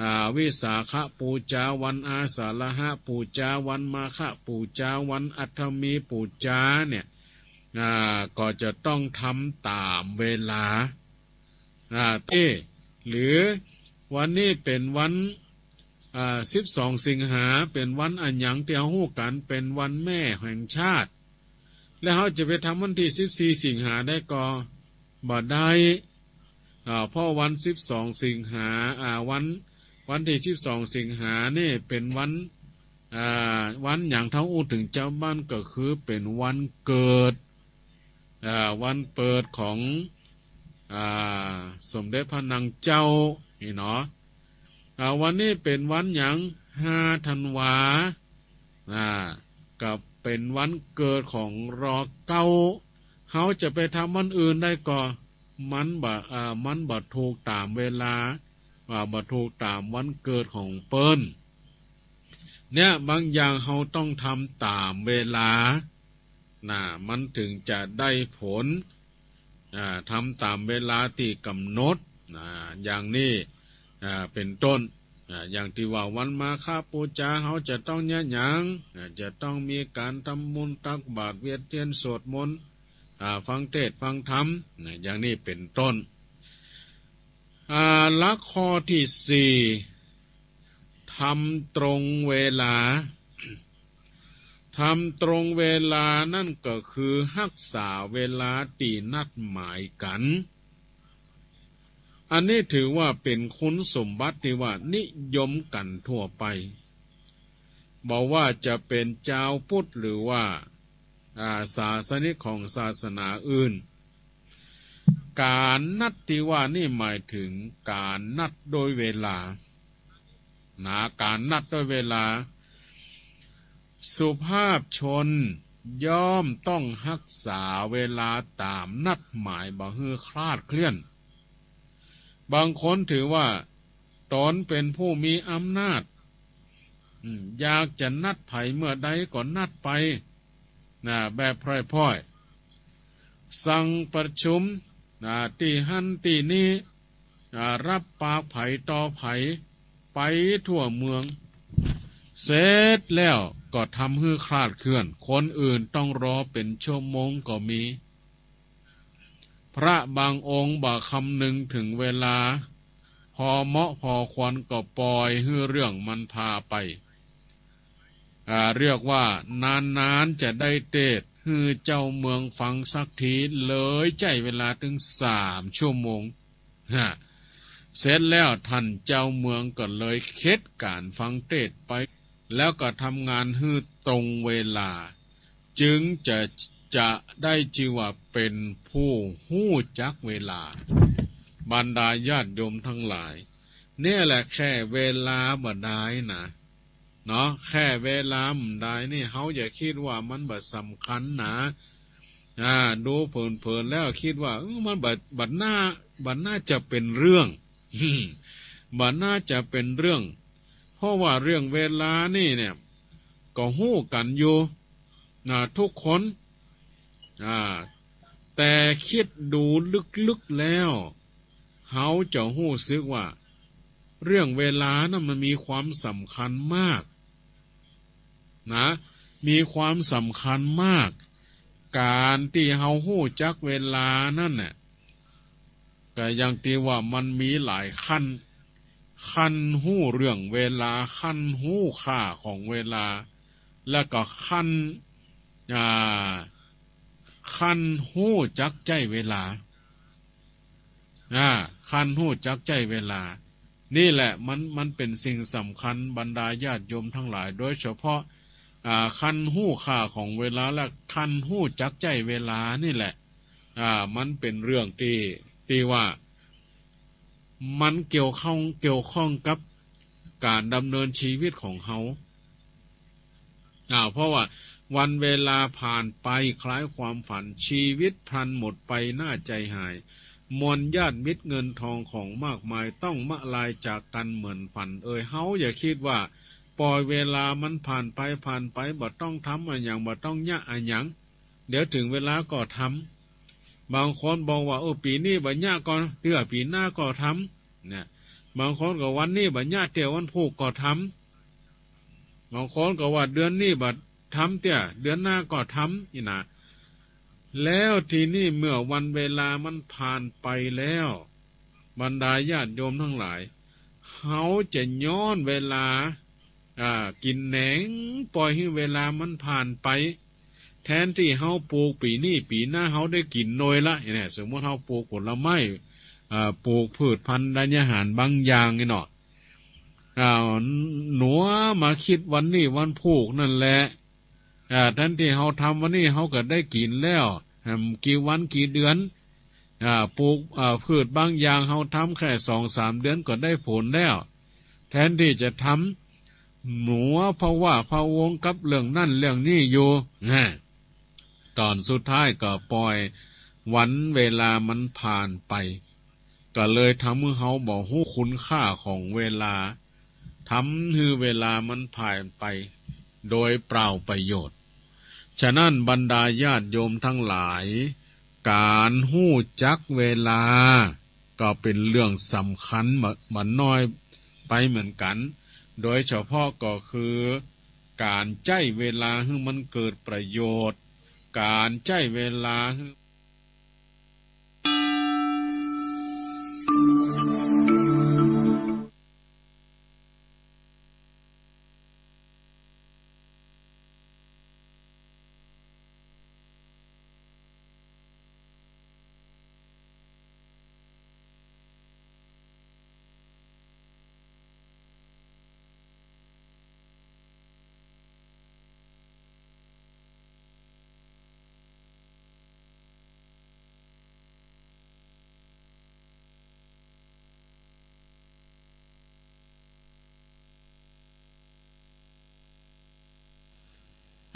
อ่า วิสาขปู๋จา วันอาสาฬหะปู๋จา วันมาฆะปู๋จา วันอัฏฐมีปู๋จาเนี่ย อ่า ก็จะต้องทำต๋ามเวลา อ่า เต้ หรือวันนี้เป๋นวัน อ่า สิบสองสิงหา เป๋นวันอะหยังตี้เฮาฮู้กั๋น เป๋นวันแม่แห่งชาติ แล้วเฮาจะไปทำวันตี้สิบสี่สิงหาได้ก่อ บ่ได้ อ่า เพราะวันสิบสองสิงหา อ่า วัน วันตี้สิบสองสิงหานี่เป๋นวัน อ่า วันหยัง เฮาอู้เถิงจาวบ้านก็คือเป๋นวันเกิด อ่า วันเปิดของ อ่า สมเด็จพระนางเจ้า นี่เนาะ อ่า วันนี้เป๋นวันหยัง ห้าธันวา อ่า ก็เป๋นวันเกิดของ ร.เก้า เฮาจะไปทำวันอื่นได้ก่อ มันบ่ อ่า มันบ่ถูกต๋ามเวลา อ่า บ่ถูกต๋ามวันเกิดของเปิ้น เนี่ย บางอย่างเฮาต้องทำต๋ามเวลา นะ มันเถิงจะได้ผล อ่า ทำต๋ามเวลาตี้ก๋ำหนด นะ อย่างนี้ อ่า เป๋นต้น อ่า อย่างตี้ว่าวันมาฆะปู๋จา เฮาจะต้องเยียะหยัง อ่า จะต้องมีก๋านทำบุญตักบาตร เวียนเตียน สวดมนต์ อ่า ฟังเทศน์ฟังธรรม นะ อย่างนี้เป๋นต้น อ่า หลักข้อตี้สี่ ทำตรงเวลา ทำตรงเวลานั่นก็คือฮักษาเวลาตี้นัดหมายกั๋น อันนี้ถือว่าเป๋นคุณสมบัติตี้ว่านิยมกั๋นทั่วไป บ่ว่าจะเป๋นจาวพุทธหรือว่า อ่า ศาสนิกของศาสนาอื่น ก๋านนัดตี้ว่านี่หมายเถิงก๋านนัดโดยเวลา นะ ก๋านนัดโดยเวลา สุภาพชนย่อมต้องฮักษาเวลาต๋ามนัดหมาย บ่หื้อคลาดเคลื่อน บางคนถือว่าต๋นเป๋นผู้มีอำนาจ อืม อยากจะนัดใผเมื่อใดก็นัดไป นะ แบบพร่อยๆ สั่งประชุม นะ ตี้หั้นตี้นี้ อ่า รับปากใผต่อใผ ไปทั่วเมือง เสร็จแล้วก็ทำหื้อคลาดเคลื่อน คนอื่นต้องรอเป๋นชั่วโมงก็มี พระบางองค์บ่คำนึงเถิงเวลา พอเหมาะพอควรก็ปล่อยหื้อเรื่องมันพาไป อ่า เรียกว่านานๆ จะได้เตสน์หื้อเจ้าเมืองฟังสักที เลยใจ๊เวลาเถิงสามชั่วโมง ฮะ เสร็จแล้วท่านเจ้าเมืองก็เลยเข็ดก๋านฟังเตสน์ไป แล้วก็ทำงานหื้อตรงเวลา จึงจะ จะได้จื้อว่าเป๋นผู้ฮู้จักเวลา บรรดาญาติโยมตังหลาย เนี่ยแหละแค่เวลาบ่ดายนะ เนาะ แค่เวลาบ่ดายนี่ เฮาอย่าคิดว่ามันบ่สำคัญนะ อ่า ดูเผินๆ แล้วคิดว่า เออ มันบ่ บ่น่า บ่น่าจะเป๋นเรื่อง บ่น่าจะเป๋นเรื่อง เพราะว่าเรื่องเวลานี่เนี่ย ก็ฮู้กั๋นอยู่ นะ ทุกคน อ่า แต่คิดดูลึกๆ แล้ว เฮาจะฮู้สึกว่า เรื่องเวลานั้นมันมีความสำคัญมาก นะ มีความสำคัญมาก ก๋านตี้เฮาฮู้จักเวลานั้นน่ะ ก็อย่างตี้ว่ามันมีหลายขั้น ขั้นฮู้เรื่องเวลา ขั้นฮู้ค่าของเวลา แล้วก็ขั้น อ่า ขั้นฮู้จักใจ๊เวลา อ่า ขั้นฮู้จักใจ๊เวลา นี่แหละมัน มันเป๋นสิ่งสำคัญ บรรดาญาติโยมตังหลาย โดยเฉพาะ อ่า ขั้นฮู้ค่าของเวลา และขั้นฮู้จักใจ๊เวลานี่แหละ อ่า มันเป๋นเรื่องตี้ ตี้ว่า มันเกี่ยวข้อง เกี่ยวข้องกับก๋านดำเนินชีวิตของเฮา อ่า เพราะว่าวันเวลาผ่านไปคล้ายความฝัน ชีวิตพลันหมดไปน่าใจหาย มวลญาติมิตรเงินทองของมากมาย ต้องมะลายจากกั๋นเหมือนฝันเอย เฮาอย่าคิดว่า ป่อยเวลามันผ่านไป ผ่านไป บ่ต้องทำอะหยัง บ่ต้องเยียะอะหยัง เดี๋ยวเถิงเวลาก็ทำ บางคนบอกว่า เออ ปี๋นี้บ่เยียะก่อเตื้อ ปี๋หน้าก็ทำ เนี่ย บางคนก็วันนี้บ่เยียะเตื้อ วันพูกก็ทำ บางคนก็ว่าเดือนนี้บ่ทำเตื้อ เดือนหน้าก็ทำ นี่นะ แล้วทีนี้เมื่อวันเวลามันผ่านไปแล้ว บรรดาญาติโยมทั้งหลาย เฮาจะย้อนเวลา อ่า กิ๋นแหนง ป่อยหื้อเวลามันผ่านไป แทนตี้เฮาปูกปี๋นี้ ปี๋หน้าเฮาได้กิ๋นโดยละ เนี่ย สมมุติเฮาปูกผลไม้ อ่า ปูกพืชพันธุ์ธัญญาหารบางอย่างนี่เนาะ อ่า หนัวมาคิดวันนี้วันพูกนั่นแหละ อ่า แทนตี้เฮาทำวันนี้เฮาก็ได้กิ๋นแล้ว แหมกี่วันกี่เดือน อ่า ปูก อ่า พืชบางอย่างเฮาทำแค่สองสามเดือนก็ได้ผลแล้ว แทนตี้จะทำหนัวพะวาดพะวงกับเรื่องนั้นเรื่องนี้อยู่ ฮะ ต๋อนสุดท้ายก็ป่อยวันเวลามันผ่านไป ก็เลยทำหื้อเฮาบ่ฮู้คุณค่าของเวลา ทำหื้อเวลามันผ่านไปโดยเปล่าประโยชน์ ฉะนั้นบรรดาญาติโยมทั้งหลาย ก๋านฮู้จักเวลาก็เป๋นเรื่องสำคัญบ่ บ่น้อยไปเหมือนกั๋น โดยเฉพาะก็คือก๋านใจ๊เวลาหื้อมันเกิดประโยชน์ ก๋านใจ๊เวลาหื้อ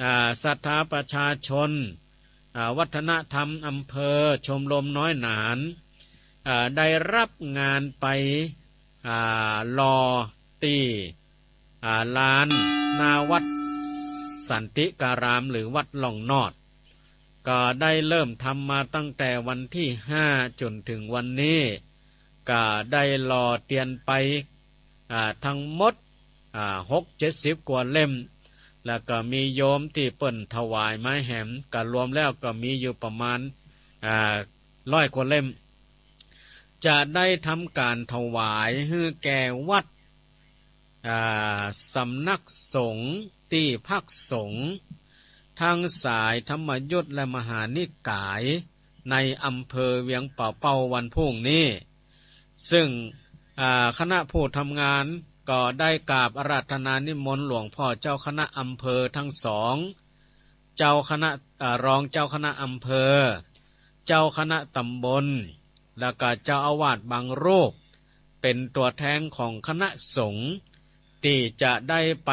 อ่า ศรัทธาประชาชน อ่า วัฒนธรรมอำเภอ ชมรมน้อยหนาน อ่า ได้ฮับงานไป อ่า หล่อตี้ อ่า ลานหน้าวัดสันติการาม หรือวัดล่องนอด ก็ได้เริ่มทำมาตั้งแต่วันตี้ห้าจ๋นเถิงวันนี้ ก็ได้หล่อเตียนไป อ่า ทั้งหมด อ่า หกเจ็ดสิบกว่าเล่ม แล้วก็มีโยมตี้เปิ้นถวายมาแหม ก็รวมแล้วก็มีอยู่ประมาณ อ่า ร้อยกว่าเล่ม จะได้ทำก๋านถวายหื้อแก่วัด อ่า สำนักสงฆ์ ตี้พักสงฆ์ ทั้งสายธรรมยุตและมหานิกาย ในอำเภอเวียงป่าเป้าวันพรุ่งนี้ ซึ่ง อ่า คณะผู้ทำงานก็ได้กราบอาราธนานิมนต์หลวงพ่อเจ้าคณะอำเภอทั้งสอง เจ้าคณะ อ่า รองเจ้าคณะอำเภอ เจ้าคณะตำบล แล้วก็เจ้าอาวาสบางรูป เป๋นตั๋วแทนของคณะสงฆ์ ตี้จะได้ไป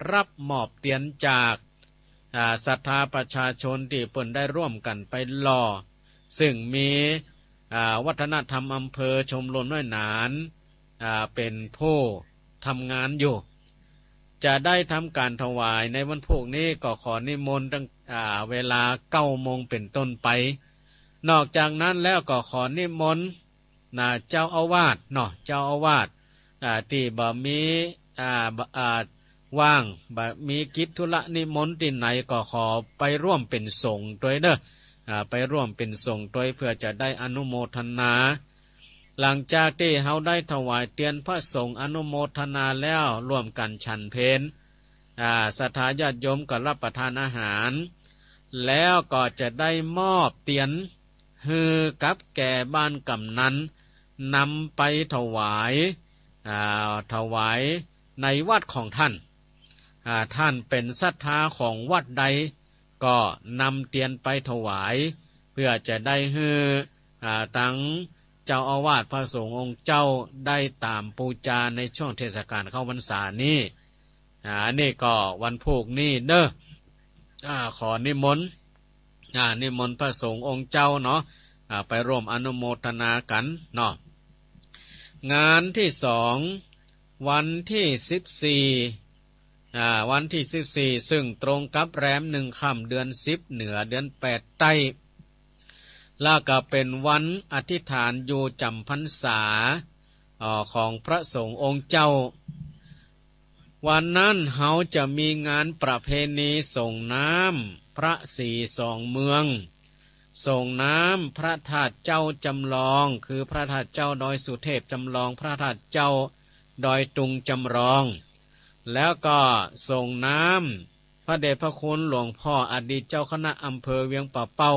ฮับมอบเตียนจาก อ่า ศรัทธาประชาชนตี้เปิ้นได้ร่วมกั๋นไปหล่อ ซึ่งมี อ่า วัฒนธรรมอำเภอ ชมรมน้อยหนาน อ่า เป๋นผู้ทำงานอยู่ จะได้ทำก๋านถวายในวันพรุ่งนี้ ก็ขอนิมนต์ตั้ง อ่า เวลาเก้าโมงเป๋นต้นไป นอกจากนั้นแล้วก็ขอนิมนต์ นะ เจ้าอาวาสเนาะ เจ้าอาวาส อ่า ตี้บ่มี อ่า บ่ อ่า ว่าง บ่มีกิจธุระนิมนต์ตี้ไหน ก็ขอไปร่วมเป๋นสงฆ์ตวยเน่อ อ่า ไปร่วมเป๋นสงฆ์ตวย เพื่อจะได้อนุโมทนา หลังจากตี้เฮาได้ถวายเตียนพระสงฆ์อนุโมทนาแล้ว ร่วมกั๋นฉันเพล อ่า ศรัทธาญาติโยมก็ฮับประทานอาหาร แล้วก็จะได้มอบเตียน หื้อกับแก่บ้านก๋ำนัน นำไปถวาย อ่า ถวายในวัดของท่าน อ่า ท่านเป๋นศรัทธาของวัดใด ก็นำเตียนไปถวาย เพื่อจะได้หื้อ อ่า ตังเจ้าอาวาสพระสงฆ์องค์เจ้าได้ต๋ามปู๋จาในช่วงเทศก๋าลเข้าพรรษานี้ อ่า อันนี้ก็วันพรุ่งนี้เน่อ อ่า ขอนิมนต์ อ่า นิมนต์พระสงฆ์องค์เจ้าเนาะ อ่า ไปร่วมอนุโมทนากั๋นเนาะ งานตี้สอง วันตี้สิบสี่ อ่า วันตี้สิบสี่ ซึ่งตรงกับแรมหนึ่งค่ำเดือนสิบ เหนือเดือนแปดใต้ แล้วก็เป๋นวันอธิษฐานอยู่จ๋ำพรรษา เอ่อ ของพระสงฆ์องค์เจ้า วันนั้นเฮาจะมีงานประเพณีส่งน้ำพระศรีสองเมือง ส่งน้ำพระธาตุเจ้าจำลอง คือพระธาตุเจ้าดอยสุเทพจำลอง พระธาตุเจ้าดอยตุงจำลอง แล้วก็ส่งน้ำพระเดชพระคุณหลวงพ่ออดีตเจ้าคณะอำเภอเวียงป่าเป้า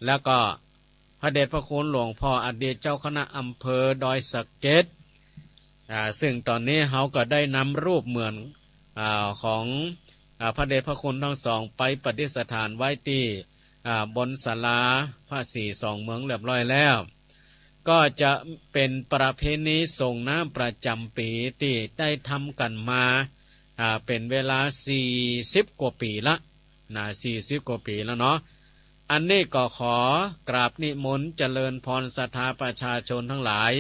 แล้วก็พระเดชพระคุณหลวงพ่ออดีตเจ้าคณะอำเภอดอยสะเก็ด อ่า ซึ่งต๋อนนี้เฮาก็ได้นำรูปเหมือน อ่า ของ อ่า พระเดชพระคุณทั้งสองไปประดิษฐานไว้ตี้ อ่า บนศาลาพระศรีสองเมืองเรียบร้อยแล้ว ก็จะเป๋นประเพณีส่งน้ำประจ๋ำปี๋ตี้ได้ทำกั๋นมา อ่า เป๋นเวลาสี่สิบกว่าปี๋ละ นะ สี่สิบกว่าปี๋แล้วเนาะ อันนี้ก็ขอกราบนิมนต์เจริญพรศรัทธาประชาชนทั้งหลาย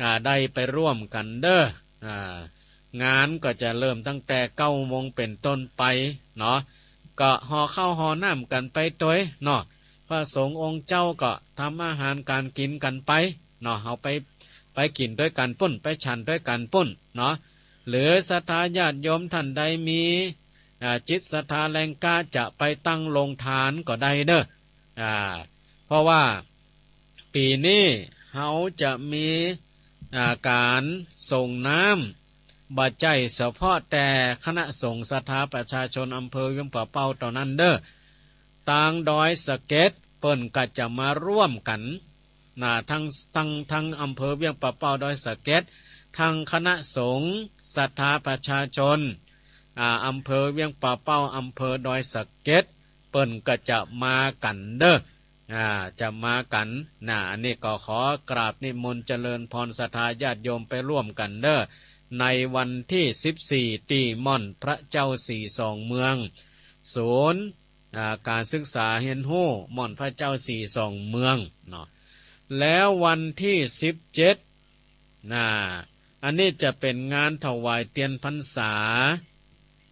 อ่า ได้ไปร่วมกั๋นเด้อ อ่า งานก็จะเริ่มตั้งแต่เก้าโมงเป๋นต้นไปเนาะ ก็ห่อข้าวห่อน้ำกั๋นไปตวยเนาะ พระสงฆ์องค์เจ้าก็ทำอาหารก๋านกิ๋นกั๋นไปเนาะ เฮาไป ไปกิ๋นตวยกั๋นปุ้น ไปฉันตวยกั๋นปุ้นเนาะ หรือศรัทธาญาติโยมต้านใดมี อ่า จิตศรัทธาแรงกล้าจะไปตั้งโฮงตานก็ได้เนาะ อ่า เพราะว่าปี๋นี้เฮาจะมี อ่า ก๋านส่งน้ำ บ่ใจ้เฉพาะแต่คณะสงฆ์ศรัทธาประชาชนอำเภอเวียงป่าเป้าเต้านั้นเนาะ ตางดอยสะเก็ดเปิ้นก็จะมาร่วมกั๋น นะ ตึง ตึง ตึงอำเภอเวียงป่าเป้าดอยสะเก็ด ตึงคณะสงฆ์ศรัทธาประชาชน อ่า อำเภอเวียงป่าเป้า อำเภอดอยสะเก็ด เปิ้นก็จะมากั๋นเนาะ อ่า จะมากั๋น นะ อันนี้ก็ขอกราบนิมนต์เจริญพรศรัทธาญาติโยมไปร่วมกั๋นเนาะ ในวันตี้สิบสี่ ตี้ม่อนพระเจ้าศรีสองเมือง ศูนย์ อ่า ก๋านศึกษาเฮียนฮู้ม่อนพระเจ้าศรีสองเมืองเนาะ แล้ววันตี้สิบเจ็ด นะ อันนี้จะเป๋นงานถวายเตียนพรรษา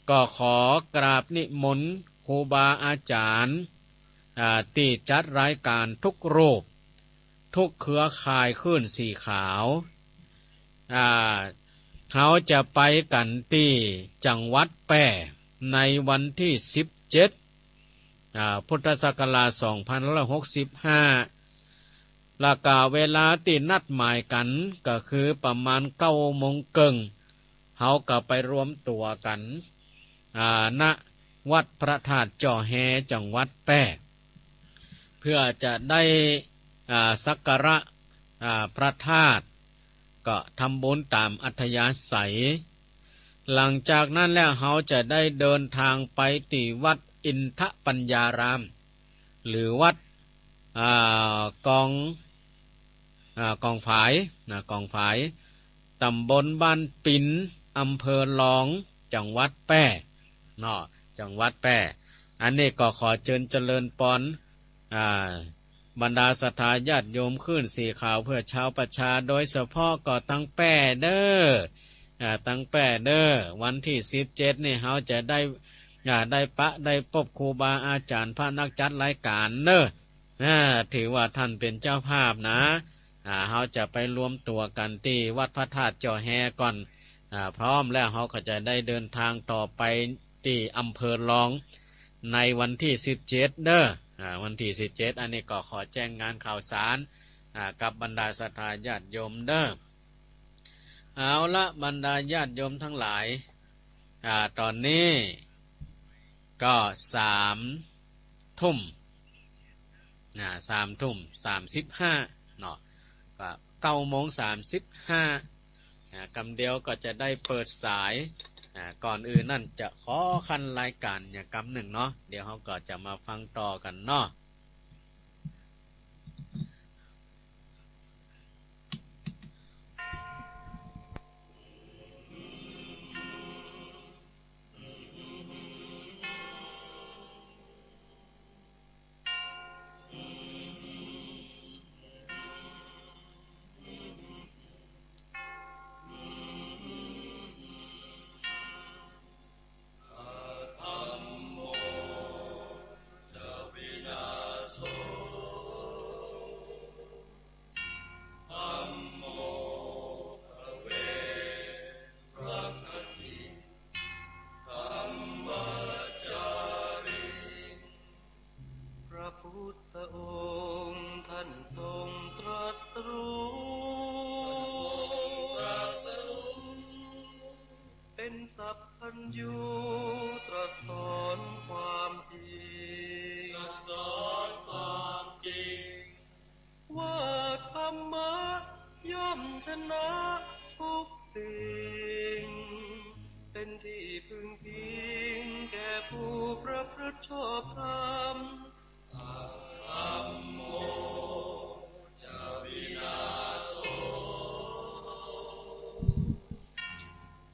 ก็ขอกราบนิมนต์ครูบาอาจ๋ารย์ อ่า ตี้จัดรายก๋านกู้รูป กู้เครือข่ายคลื่นสีขาว อ่า เฮาจะไปกั๋นตี้จังหวัดแป้ ในวันตี้สิบเจ็ด อ่า พุทธศักราชสองพันห้าร้อยหกสิบห้า แล้วก็เวลาตี้นัดหมายกั๋นก็คือประมาณเก้าโมงเกิ่ง เฮาก็ไปรวมตั๋วกั๋น อ่า ณ วัดพระธาตุจ่อแฮ จังหวัดแป้ เพื่อจะได้ อ่า สักการะ อ่า พระธาตุ ก็ทำบุญต๋ามอัธยาศัย หลังจากนั้นแล้วเฮาจะได้เดินตางไปตี้วัดอินทปัญญาราม หรือวัด อ่า กอง อ่า กองฝาย นะ กองฝาย ต๋ำบลบ้านปิน อำเภอลอง จังหวัดแป้ เนาะ จังหวัดแป้ อันนี้ก็ขอเจิญเจริญปอน อ่า บรรดาศรัทธาญาติโยมคลื่นสีขาวเพื่อชาวประชา โดยเฉพาะก็ตึงแป้เน้อ อ่า ตึงแป้เน้อ วันตี้สิบเจ็ดนี่เฮาจะได้ อ่า ได้ปะได้ปบครูบาอาจ๋ารย์พระนักจัดรายก๋านเน้อ อ่า ถือว่าต้านเป๋นเจ้าภาพนะ อ่า เฮาจะไปรวมตั๋วกั๋นตี้วัดพระธาตุจ่อแฮก่อน อ่า พร้อมแล้วเฮาก็จะได้เดินตางต่อไปตี้อำเภอลอง ในวันตี้สิบเจ็ดเน้อ อ่า วันตี้สิบเจ็ด อันนี้ก็ขอแจ้งงานข่าวสาร อ่า กับบรรดาศรัทธาญาติโยมเน้อ เอาละ บรรดาญาติโยมตังหลาย อ่า ต๋อนนี้ก็สามทุ่ม อ่า สามทุ่มสามสิบห้าเนาะ ก็เก้าโมงสามสิบห้า อ่า กำเดียวก็จะได้เปิดสาย อ่า ก่อนอื่นนั้นจะขอขั้นรายก๋านอย่างกำนึ่งเนาะ เดี๋ยวเฮาก็จะมาฟังต่อกั๋นเนาะ พระองค์ท่านทรงตรัสรู้ เป็นสัพพัญญูตรัสสอนความจริง ตรัสสอนความจริง ว่าธรรมะย่อมชนะทุกสิ่ง เป็นที่พึ่งพิงแก่ผู้ประพฤติชอบธรรม ธัมโม จะวินาโส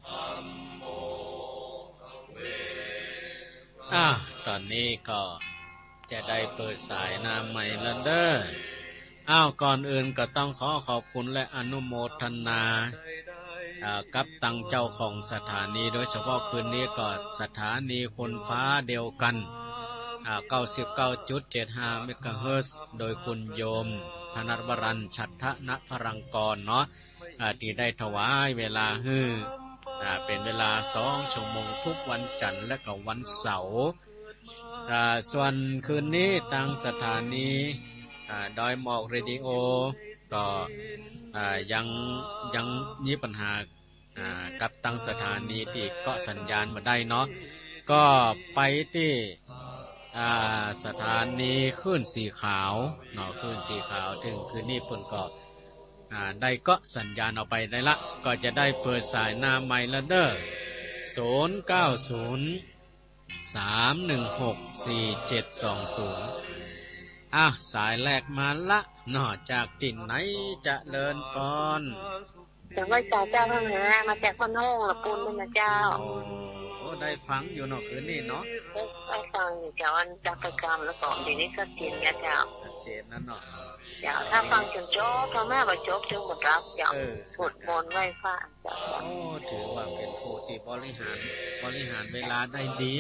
ธัมโม ภเว อ้าว ต๋อนนี้ก็จะได้เปิดสายหน้าไมค์แล้วเด้อ อ้าว ก่อนอื่นก็ต้องขอขอบคุณและอนุโมทนา อ่า กับตังเจ้าของสถานี โดยเฉพาะคืนนี้ก็สถานีคนฟ้าเดียวกัน อ่า เก้าสิบเก้าจุดเจ็ดห้า เมกะเฮิรตซ์ โดยคุณโยม ธนัทวรัญ ฉัตทนพรังกรเนาะ อ่า ตี้ได้ถวายเวลาหื้อ อ่า เป๋นเวลาสองชั่วโมงทุกวันจันทร์และก็วันเสาร์ อ่า ส่วนคืนนี้ตางสถานี อ่า ดอยหมอกเรดิโอ ก็ อ่า ยัง ยังมีปัญหา อ่า กับตางสถานีตี้เกาะสัญญาณบ่ได้เนาะ ก็ไปตี้ อ่า สถานีคลื่นสีขาวเนาะ คลื่นสีขาว เถิงคืนนี้เปิ้นก็ อ่า ได้เกาะสัญญาณเอาไปได้ละ ก็จะได้เปิดสายหน้าไมค์แล้วเด้อ ศูนย์เก้าศูนย์ สามหนึ่งหก สี่เจ็ดสองศูนย์ อ้าว สายแรกมาละเนาะ จากตี้ไหน เจริญปอน เจ้า ไหว้สาเจ้า ข้าพเจ้ามาจากบ้านโฮงละปูนนะเจ้า โอ้ ได้ฟังอยู่เนาะ คืนนี้เนาะ ได้ ได้ฟังอยู่เจ้า อันจับประจำแล้วก็เดี๋ยวนี้ก็เปลี่ยนแล้วเจ้า ชัดเจนแล้วเนาะ เจ้า ถ้าฟังจ๋นจบ ถ้ามาบ่จบจึงบ่หลับเจ้า เออ สวดมนต์ไหว้พระเจ้า โอ้ ถือว่าเป๋นผู้ตี้บริหาร บริหารเวลาได้ดี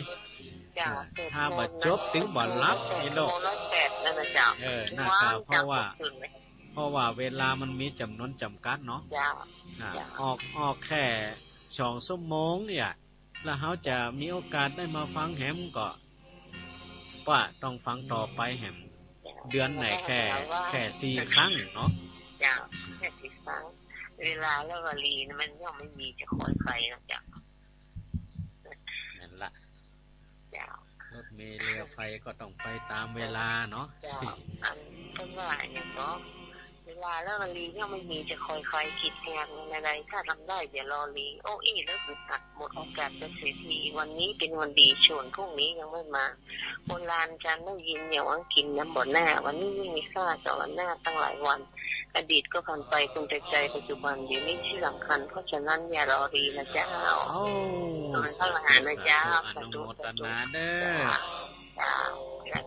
เจ้า อ่า ถ้าบ่จบจึงบ่หลับ แปด นี่เนาะ ชั่วโมงละแปดนั่นนะเจ้า เออ น่าจะ เพราะว่า เพราะว่าเวลามันมีจ๋ำนวนจ๋ำกัดเนาะ เจ้า อ่า เจ้า ออก ออกแค่สองชั่วโมงเนี่ย แล้วเฮาจะมีโอกาสได้มาฟังแหมก็ ว่าต้องฟังต่อไปแหม เจ้า เดือนไหนแค่ แค่สี่ครั้งเนาะ เจ้า แค่สี่ครั้ง เวลาและวารีนะมันยังไม่มีจะคอยใครนะเจ้า นั่นละ เจ้า รถเมล์เรือไฟก็ต้องไปตามเวลาเนาะ เจ้า อันเปิ้นว่าอะหยังก็ เวลาและวารียังไม่มีจะคอยใคร คิดแหมอะไร ถ้าทำได้อย่ารอลี โอ้อี้ แล้วอึดอัด หมดโอกาสเป็นเศรษฐี วันนี้เป็นวันดี ส่วนพรุ่งนี้ยังไม่มา โบราณการได้ยิน อย่าหวังกินยามบ่หน้า วันนี้ยิ่งมีค่ากว่าวันหน้าตั้งหลายวัน อดีตก็ผ่านไป ควรใส่ใจปัจจุบัน เดี๋ยวนี้ที่สำคัญ เพราะฉะนั้นอย่ารอลีนะเจ้า โอ้ มันเข้าหานะเจ้า สาธุ อนุโมทนาเด้อ สา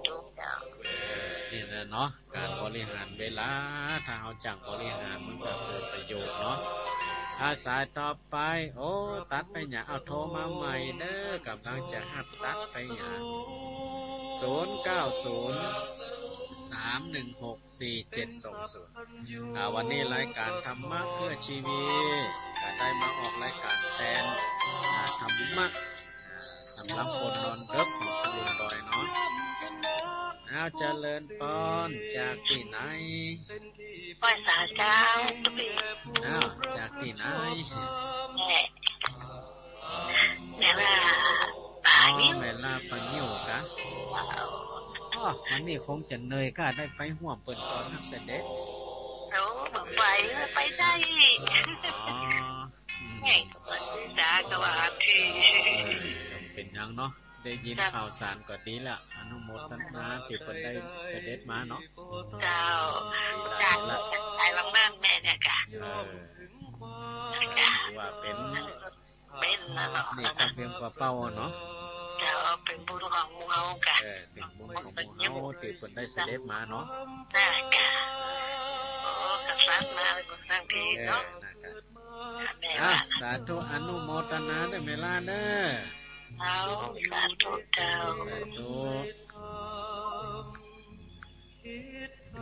ธุเจ้า เจ้า เออ นี่แหละเนาะ ก๋านบริหารเวลา ถ้าเฮาจั่งบริหารมันก็เกิดประโยชน์เนาะ อ่า สายต่อไป โอ้ ตัดไปหยัง เอาโทรมาใหม่เด้อ ก่ำลังจะฮับ ตัดไปหยัง ศูนย์เก้าศูนย์ สามหนึ่งหก สี่เจ็ดสองศูนย์ อ่า วันนี้รายการธรรมะเพื่อชีวิต ก็ได้มาออกรายการแตน อ่า ธรรมะ อ่า สำหรับคนนอนดึกของคุณลุงดอยเนาะ อ้าว เจริญปอน จากตี้ไหน ไหว้สาเจ้า อ้าว จากตี้ไหน แม่ แม่ลาปางิ้ว อ๋อ แม่ลาปางิ้วกะ เจ้า อ๋อ วันนี้คงจะเหนื่อยกะ ได้ไปฮ่วมเปิ้นตอนฮับเสด็จ โอ้ บ่ไป ไปได้ อ๋อ อืม แม่ก็ว่าจ๋าก็ว่าที เออ บ่เป๋นหยังเนาะ ได้ยินข่าวสารก็ดีละ อนุโมทนาตี้เปิ้นได้เสด็จมาเนาะ เจ้า ดีละ จ๋า ดีละ จ๋าลำเมินแม่เนี่ยกะ เออ จ๋า ถือว่าเป๋น เป๋นนะเนาะ นี่ก็เป๋นกว่าเก่าเนาะ เจ้า เป๋นบุญของหมู่เฮากะ เออ เป๋นบุญของหมู่เฮาตี้เปิ้นได้เสด็จมาเนาะ น่ากะ โอ้ กษัตริย์มาเป็นคนสร้างเพลงเนาะ เออ น่ากะ แม่ อ่ะ ว่า สาธุ อนุโมทนาเด้อแม่ลาเด้อ เอา สาธุเจ้า สาธุ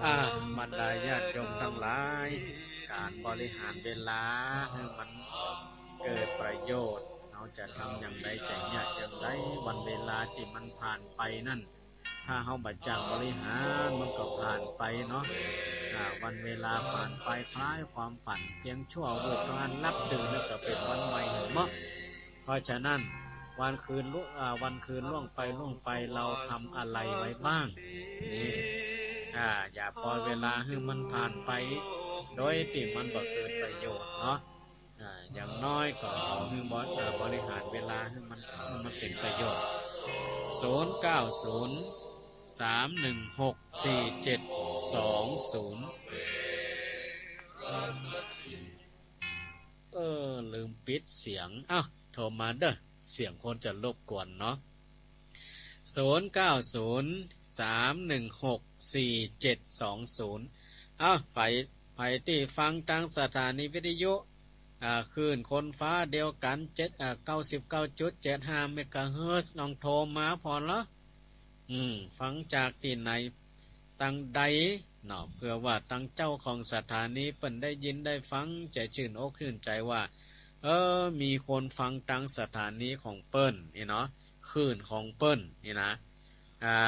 อ่า บรรดาญาติโยมตังหลาย ก๋านบริหารเวลาหื้อมันเกิดประโยชน์ เฮาจะทำอย่างใด จะเยียะอย่างใด วันเวลาตี้มันผ่านไปนั้น ถ้าเฮาบ่จ้างบริหารมันก็ผ่านไปเนาะ อ่า วันเวลาผ่านไปคล้ายความฝัน เพียงชั่ววูบเท่านั้น ลับตื่นแล้วก็เป๋นวันใหม่หั้นเนาะ เพราะฉะนั้นวันคืนล่วง อ่า วันคืนล่วงไปล่วงไป เราทำอะไรไว้บ้าง นี่ อ่า อย่าปล่อยเวลาหื้อมันผ่านไป โดยตี้มันบ่เกิดประโยชน์เนาะ อ่า อย่างน้อยก็เอาหื้อบริ อ่า บริหารเวลาหื้อมัน หื้อมันเป๋นประโยชน์ ศูนย์เก้าศูนย์ สามหนึ่งหก สี่เจ็ดสองศูนย์ เออ ลืมปิดเสียง อ้าว โทรมาเด้อ เสียงคนจะรบกวนเนาะ ศูนย์เก้าศูนย์ สามหนึ่งหก สี่เจ็ดสองศูนย์ อ้าว ใผ ใผตี้ฟังตางสถานีวิทยุ อ่า คลื่นคนฟ้าเดียวกั๋น เจ็ด อ่า เก้าสิบเก้าจุดเจ็ดห้าเมกะเฮิรตซ์ ลองโทรมาผ่อเนาะ อืม ฟังจากตี้ไหน ตางใดเนาะ เผื่อว่าตางเจ้าของสถานีเปิ้นได้ยินได้ฟัง จะจื้นอกจื้นใจ๋ว่า เออ มีคนฟังตางสถานีของเปิ้นนี่เนาะ คลื่นของเปิ้นนี่นะ อ่า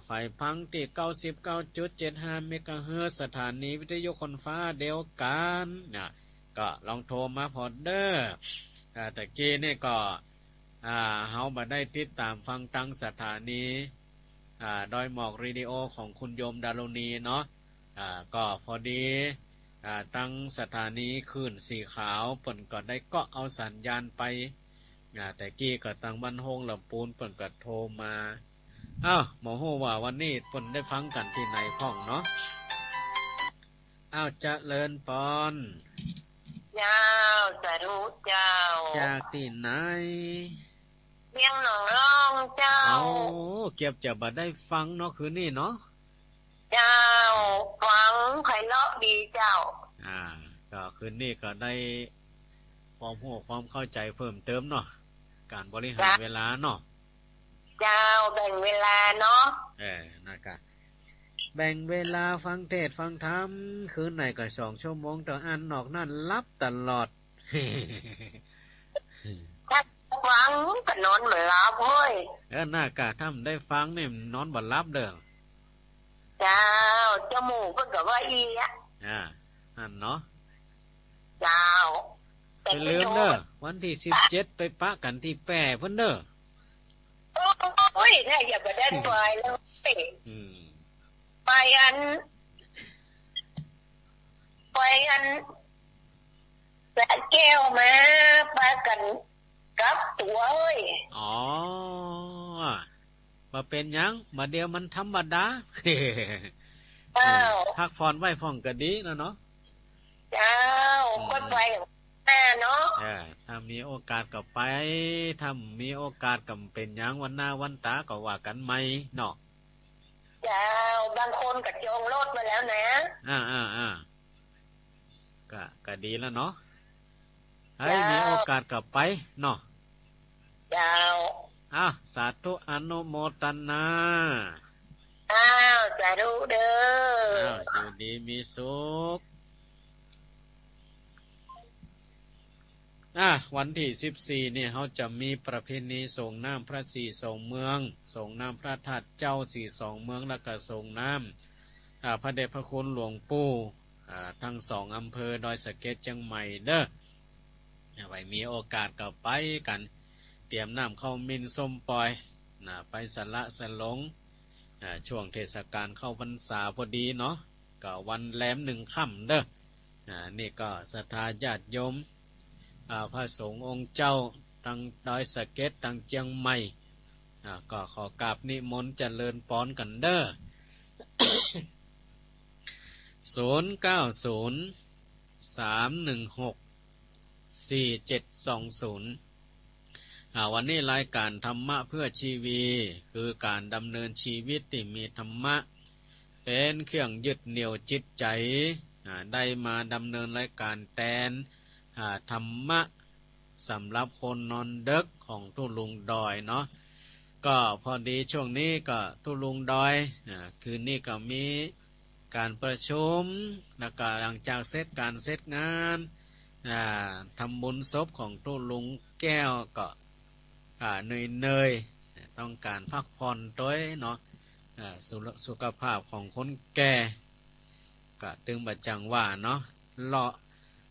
ใผฟังตี้เก้าสิบเก้าจุดเจ็ดห้าเมกะเฮิรตซ์ สถานีวิทยุคนฟ้าเดียวกั๋นนะ ก็ลองโทรมาผ่อเด้อ อ่า ตะกี้นี่ก็ อ่า เฮาบ่ได้ติดต๋ามฟังตางสถานี อ่า ดอยหมอกเรดิโอของคุณโยมดารุณีเนาะ อ่า ก็พอดี อ่า ตางสถานีคลื่นสีขาวเปิ้นก็ได้เกาะเอาสัญญาณไป อ่า ตะกี้ก็ตางบ้านโฮงลำปูนเปิ้นก็โทรมา อ้าว บ่ฮู้ว่าวันนี้เปิ้นได้ฟังกั๋นตี้ไหนพ่องเนาะ อ้าว เจริญปอน เจ้า สาธุเจ้า จากตี้ไหน เวียงหนองล่องเจ้า โอ้ เกือบจะบ่ได้ฟังเนาะคืนนี้เนาะ เจ้า ฟังไพเราะดีเจ้า อ่า ก็คืนนี้ก็ได้ความฮู้ความเข้าใจ๋เพิ่มเติมเนาะ ก๋านบริหารเวลาเนาะ เจ้า แบ่งเวลาเนาะ เออ นะกะ แบ่งเวลาฟังเทศน์ฟังธรรม คืนไหนก็สองชั่วโมงเต้าอั้น นอกนั้นหลับตลอด ถ้าฟังก็นอนบ่หลับเฮ้ย เออ นะกะ ถ้าบ่ได้ฟังนี่นอนบ่หลับเด้อ เจ้า จมูกเปิ้นก็ว่าอี้อะ อ่า หั้นเนาะ เจ้า แต่ บ่าลืมเด้อ วันตี้สิบเจ็ดไปปะกั๋นตี้แป้พุ้นเด้อ โอ้ย ถ้าอย่าบ่ได้ไปเลย อืม ไปอัน ไปอัน สระแก้วมา ปากั๋นกลับตั๋วเฮ้ย อ๋อ บ่เป๋นหยัง บ่าเดี่ยวมันธรรมดา เจ้า พักผ่อนไว้พ่องก็ดีนะเนาะ เจ้า อืม ก็ไปหน้าเนาะ เออ ถ้ามีโอกาสก็ไป ถ้าบ่มีโอกาสก็บ่เป๋นหยัง วันหน้าวันต๋าก็ว่ากั๋นใหม่เนาะ เจ้า บางคนก็จองรถไว้แล้วนะ อ่า อ่า อ่า ก็ ก็ดีแล้วเนาะ เฮ้ย เจ้า มีโอกาสก็ไปเนาะ เจ้า อ่ะ สาธุอนุโมทนา อ้าว สาธุเด้อ อ้าว อยู่ดีมีสุข อ่ะ วันตี้สิบสี่นี่ เฮาจะมีประเพณีส่งน้ำพระสี่สองเมือง ส่งน้ำพระธาตุเจ้าสี่สองเมือง แล้วก็ส่งน้ำ อ่า พระเดชพระคุณหลวงปู่ อ่า ตึงสองอำเภอดอยสะเก็ดเจียงใหม่เด้อ อ่า ใผมีโอกาสก็ไปกั๋น เตรียมน้ำข้าวหมิ่นส้มป่อย นะ ไปสละสลง อ่า ช่วงเทศกาลเข้าพรรษาพอดีเนาะ ก็วันแรมหนึ่งค่ำเด้อ อ่า นี่ก็ศรัทธาญาติโยม อ่า พระสงฆ์องค์เจ้า ตึงดอยสะเก็ด ตึงเจียงใหม่ อ่า ก็ขอกราบนิมนต์เจริญปอนกั๋นเด้อ ศูนย์เก้าศูนย์ สามหนึ่งหก สี่เจ็ดสองศูนย์ อ่า วันนี้รายการธรรมะเพื่อชีวี คือก๋านดำเนินชีวิตตี้มีธรรมะ เป๋นเครื่องยึดเหนี่ยวจิตใจ๋ อ่า ได้มาดำเนินรายการแตน อ่า ธรรมะสำหรับคนนอนดึกของตุ๊ลุงดอยเนาะ ก็พอดีช่วงนี้ก็ตุ๊ลุงดอย อ่า คืนนี้ก็มีก๋านประชุม แล้วก็หลังจากเสร็จก๋านเสร็จงาน อ่า ทำบุญศพของตุ๊ลุงแก้วก็ อ่า เหนื่อยๆ ต้องก๋านพักผ่อนตวยเนาะ อ่า สุข- สุขภาพของคนแก่ ก็ตึงบ่าจั่งว่าเนาะ ล้อ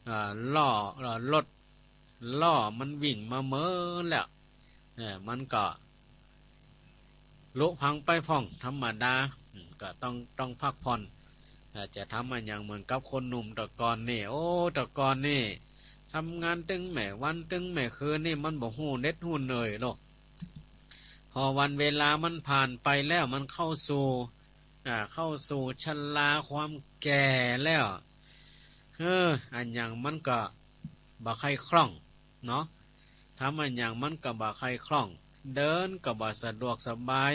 เอ่อ ล้อ เอ่อ รถ ล้อมันวิ่งมาเมินแล้ว เออ มันก็ ผุพังไปพ่องธรรมดา อืม ก็ต้อง ต้องพักผ่อน เอ่อ จะทำอะหยังเหมือนกับคนหนุ่มแต่ก่อนนี่ โอ้ แต่ก่อนนี่ ทำงานตึงแหมวันตึงแหมคืนนี่ มันบ่ฮู้เหน็ดฮู้เหนื่อยหรอก พอวันเวลามันผ่านไปแล้ว มันเข้าสู่ อ่า เข้าสู่ชราความแก่แล้ว เออ อะหยังมันก็บ่ใค่คล่องเนาะ ทำอะหยังมันก็บ่ใค่คล่อง เดินก็บ่สะดวกสบาย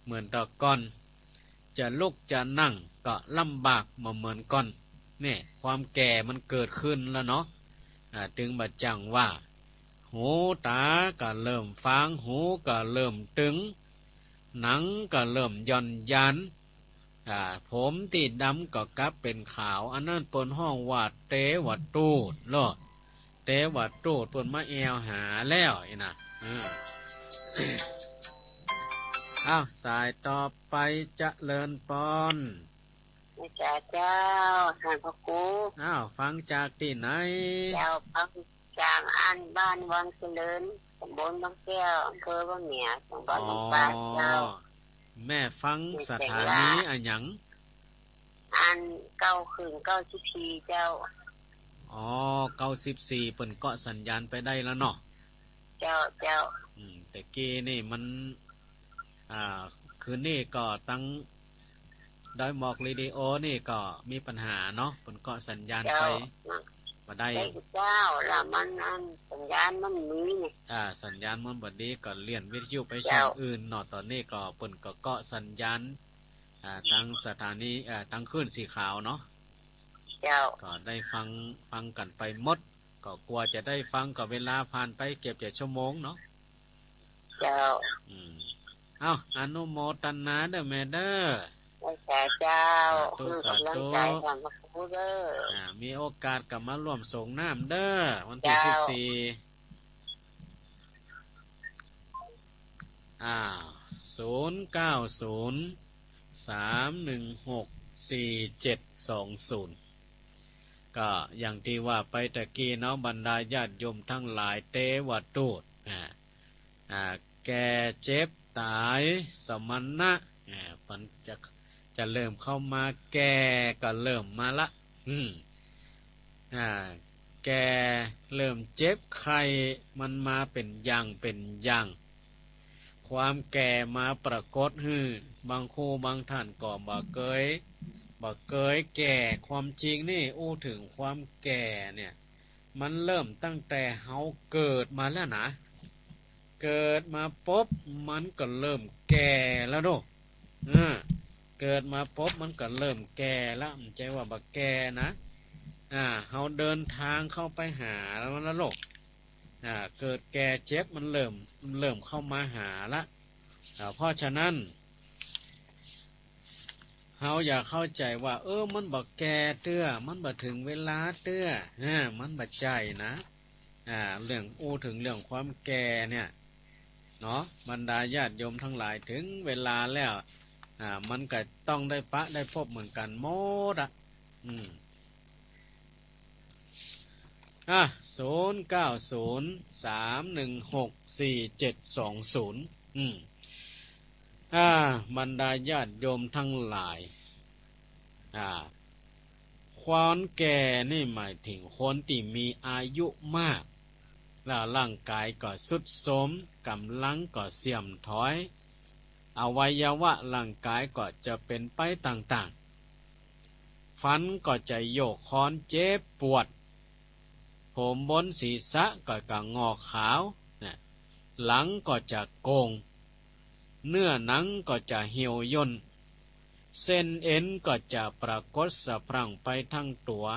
เหมือนแต่ก่อน จะลุกจะนั่งก็ลำบากบ่เหมือนก่อน เนี่ย ความแก่มันเกิดขึ้นแล้วเนาะ อ่า ตึงบ่าจั่งว่า หูตาก็เริ่มฟาง หูก็เริ่มตึง หนังก็เริ่มหย่อนยาน อ่า ผมตี้ดำก็กลับเป๋นขาว อันนั้นเปิ้นฮ้องว่าเตวทูตเนาะ เตวทูตเปิ้นมาแอ่วหาแล้วอี้นะ อืม อ้าว สายต่อไป เจริญปอน เจ้า เจ้า ท่านพระครู อ้าว ฟังจากตี้ไหน เจ้า ฟังจากอันบ้านวังเจริญ ตำบลบางแก้ว อำเภอวังเหนือ จังหวัดลำปาง เจ้า แม่ฟังสถานีอะหยัง อันเก้าครึ่ง เก้าสิบสี่ เจ้า อ๋อ เก้าสิบสี่ เปิ้นเกาะสัญญาณไปได้แล้วเนาะ เจ้า เจ้า อืม แต่กี้นี่มัน อ่า คืนนี้ก็ตังดอยหมอกเรดิโอนี่ก็มีปัญหาเนาะ เปิ้นเกาะสัญญาณไป เจ้า บ่ได้ เจ้า แล้วมันอันสัญญาณมันมีนี่ อ่า สัญญาณมันบ่ดีก็เลี่ยนวิทยุไปช่องอื่นเนาะ ตอนนี้ก็เปิ้นก็เกาะสัญญาณ อ่า ตังสถานี อ่า ตังคลื่นสีขาวเนาะ เจ้า ก็ได้ฟัง ฟังกั๋นไปหมด ก็กว่าจะได้ฟังก็เวลาผ่านไปเกือบจะชั่วโมงเนาะ เจ้า อืม เอ้า อนุโมตนาเด้อแม่เด้อ เจ้า สาธุ สาธุ หื้อกำลังใจ๋ท่านพระครูเด้อ อ่า มีโอกาสก็มาร่วมสรงน้ำเด้อ วันตี้ เจ้า สิบสี่ อ้าว ศูนย์เก้าศูนย์ สามหนึ่งหก สี่เจ็ดสองศูนย์ ก็อย่างตี้ว่าไปตะกี้เนาะ บรรดาญาติโยมทั้งหลาย เตวทูต อ่า อ่า แก่เจ็บต๋าย สมณะ อ่า มันจะ จะเริ่มเข้ามา แก่ก็เริ่มมาละ อืม อ่า แก่เริ่มเจ็บไข้ มันมาเป๋นอย่างเป๋นอย่าง ความแก่มาปรากฏหื้อ บางครูบางท่านก็บ่เกย บ่เกยแก่ ความจริงนี่ อู้เถิงความแก่เนี่ย มันเริ่มตั้งแต่เฮาเกิดมาแล้วนะ เกิดมาปุ๊บมันก็เริ่มแก่แล้วเนาะ อ่า เกิดมาปุ๊บมันก็เริ่มแก่แล้ว บ่ใจ้ว่าบ่แก่นะ อ่า เฮาเดินตางเข้าไปหาแล้วนะลูก อ่า เกิดแก่เจ็บมันเริ่ม เริ่มเข้ามาหาละ อ่า เพราะฉะนั้น เฮาอย่าเข้าใจ๋ว่า เออ มันบ่แก่เตื้อ มันบ่เถิงเวลาเตื้อ อ่า มันบ่ใจ้นะ อ่า เรื่อง อู้เถิงเรื่องความแก่เนี่ย เนาะ บรรดาญาติโยมทั้งหลาย เถิงเวลาแล้ว อ่า มันก็ต้องได้ปะได้พบเหมือนกั๋นหมดอะ อืม อ่ะ ศูนย์เก้าศูนย์ สามหนึ่งหก สี่เจ็ดสองศูนย์ อืม อ่า บรรดาญาติโยมทั้งหลาย อ่า คนแก่นี่หมายเถิงคนตี้มีอายุมาก แล้วร่างก๋ายก็ทรุดโทรม ก๋ำลังก็เสื่อมถอย อวัยวะร่างก๋ายก็จะเป๋นไปต่างๆ ฟันก็จะโยกคอนเจ็บปวด ผมบนศีรษะก็จะงอกขาว นะ หลังก็จะโก่ง เนื้อหนังก็จะเหี่ยวย่น เส้นเอ็นก็จะปรากฏสะพรั่งไปทั้งตั๋ว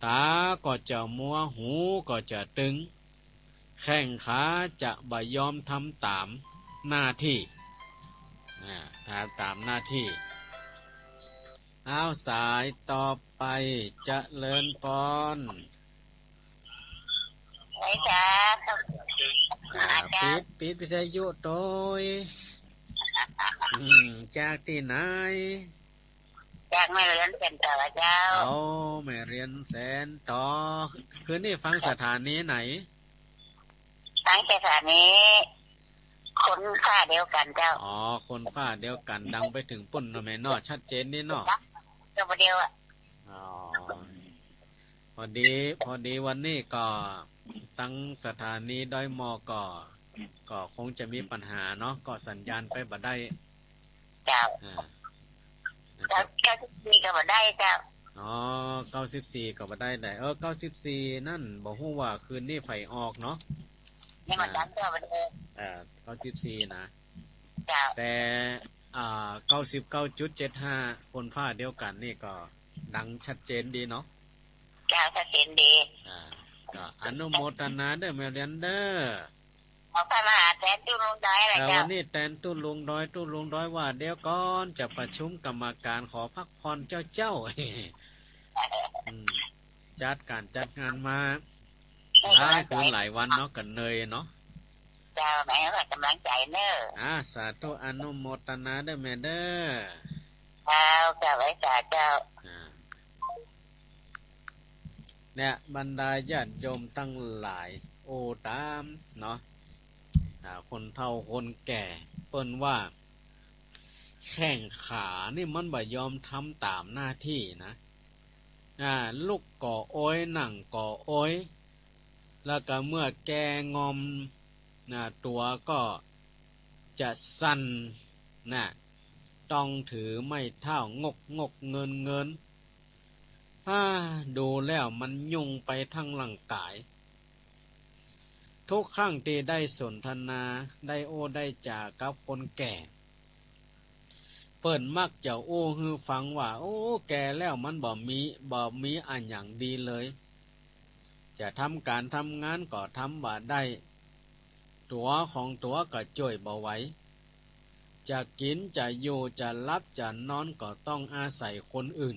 ต๋าก็จะมัว หูก็จะตึง แข้งขาจะบ่ยอมทำต๋ามหน้าตี้ อ่า ทำต๋ามหน้าตี้ อ้าว สายต่อไป เจริญปอน ไปจ้า อ่า อาจารย์ ปิด ปิดวิทยุโตย อืม จากตี้ไหน จากแม่เรือนแสนต๋อเจ้า โอ้ แม่เรือนแสนต๋อ คืนนี้ฟังสถานีไหน ฟังสถานีคนฟ้าเดียวกั๋นเจ้า อ๋อ คนฟ้าเดียวกั๋น ดังไปเถิงปู๊นเนาะแม่เนาะ ชัดเจนดีเนาะ เจ้า บ่าเดียวอะ อ๋อ พอดี พอดีวันนี้ก็ตังสถานีดอยหมอกก็ ก็คงจะมีปัญหาเนาะ ก็สัญญาณไปบ่ได้ เจ้า อ่า เก้า เก้าสิบสี่ก็บ่ได้เจ้า อ๋อ เก้าสิบสี่ก็บ่ได้ เออ เก้าสิบสี่นั่น บ่ฮู้ว่าคืนนี้ใผออกเนาะ นี่มันดังเจ้าบ่ได้ เออ เก้าสิบสี่นะ เจ้า แต่ อ่า เก้าสิบเก้าจุดเจ็ดห้า คนฟ้าเดียวกั๋นนี่ก็ดังชัดเจนดีเนาะ เจ้า ชัดเจนดี อ่า ก็อนุโมทนาเด้อแม่เรือนเด้อ ขอพระมหาแตนตุ๊ลุงดอยแหละ เออ เจ้า วันนี้แตนตุ๊ลุงดอย ตุ๊ลุงดอยว่าเดี๋ยวก่อนจะประชุมกรรมการ ขอพักผ่อนเจ้าเจ้า อืม จัดก๋านจัดงานมา หลายคืนหลายวันเนาะ ก็เหนื่อยเนาะ เจ้า แม่ให้ก๋ำลังใจ๋เน่อ อ่า สาธุ อนุโมทนาเด้อแม่เด้อ เจ้า เจ้า ไหว้สาเจ้า อ่า เนี่ย บรรดาญาติโยมตังหลาย โอ้ ต๋ามเนาะ อ่า คนเฒ่าคนแก่ เปิ้นว่า แข้งขานี่มันบ่ยอมทำต๋ามหน้าตี้นะ อ่า ลุกก็โอย นั่งก็โอย แล้วก็เมื่อแก่ง่อม นะ ตั๋วก็จะสั่น นะ ต้องถือไม้เท้างกงกเงินเงิน อ่า ดูแล้วมันยุ่งไปตังร่างก๋าย ทุกครั้งตี้ได้สนทนา ได้อู้ได้จ๋ากับคนแก่ เปิ้นมักจะอู้หื้อฟังว่า โอ้ แก่แล้วมันบ่มี บ่มีอะหยังดีเลย จะทำก๋านทำงานก็ทำบ่ได้ ตั๋วของตั๋วก็จ้วยบ่ไหว จะกิ๋นจะอยู่จะหลับจะนอนก็ต้องอาศัยคนอื่น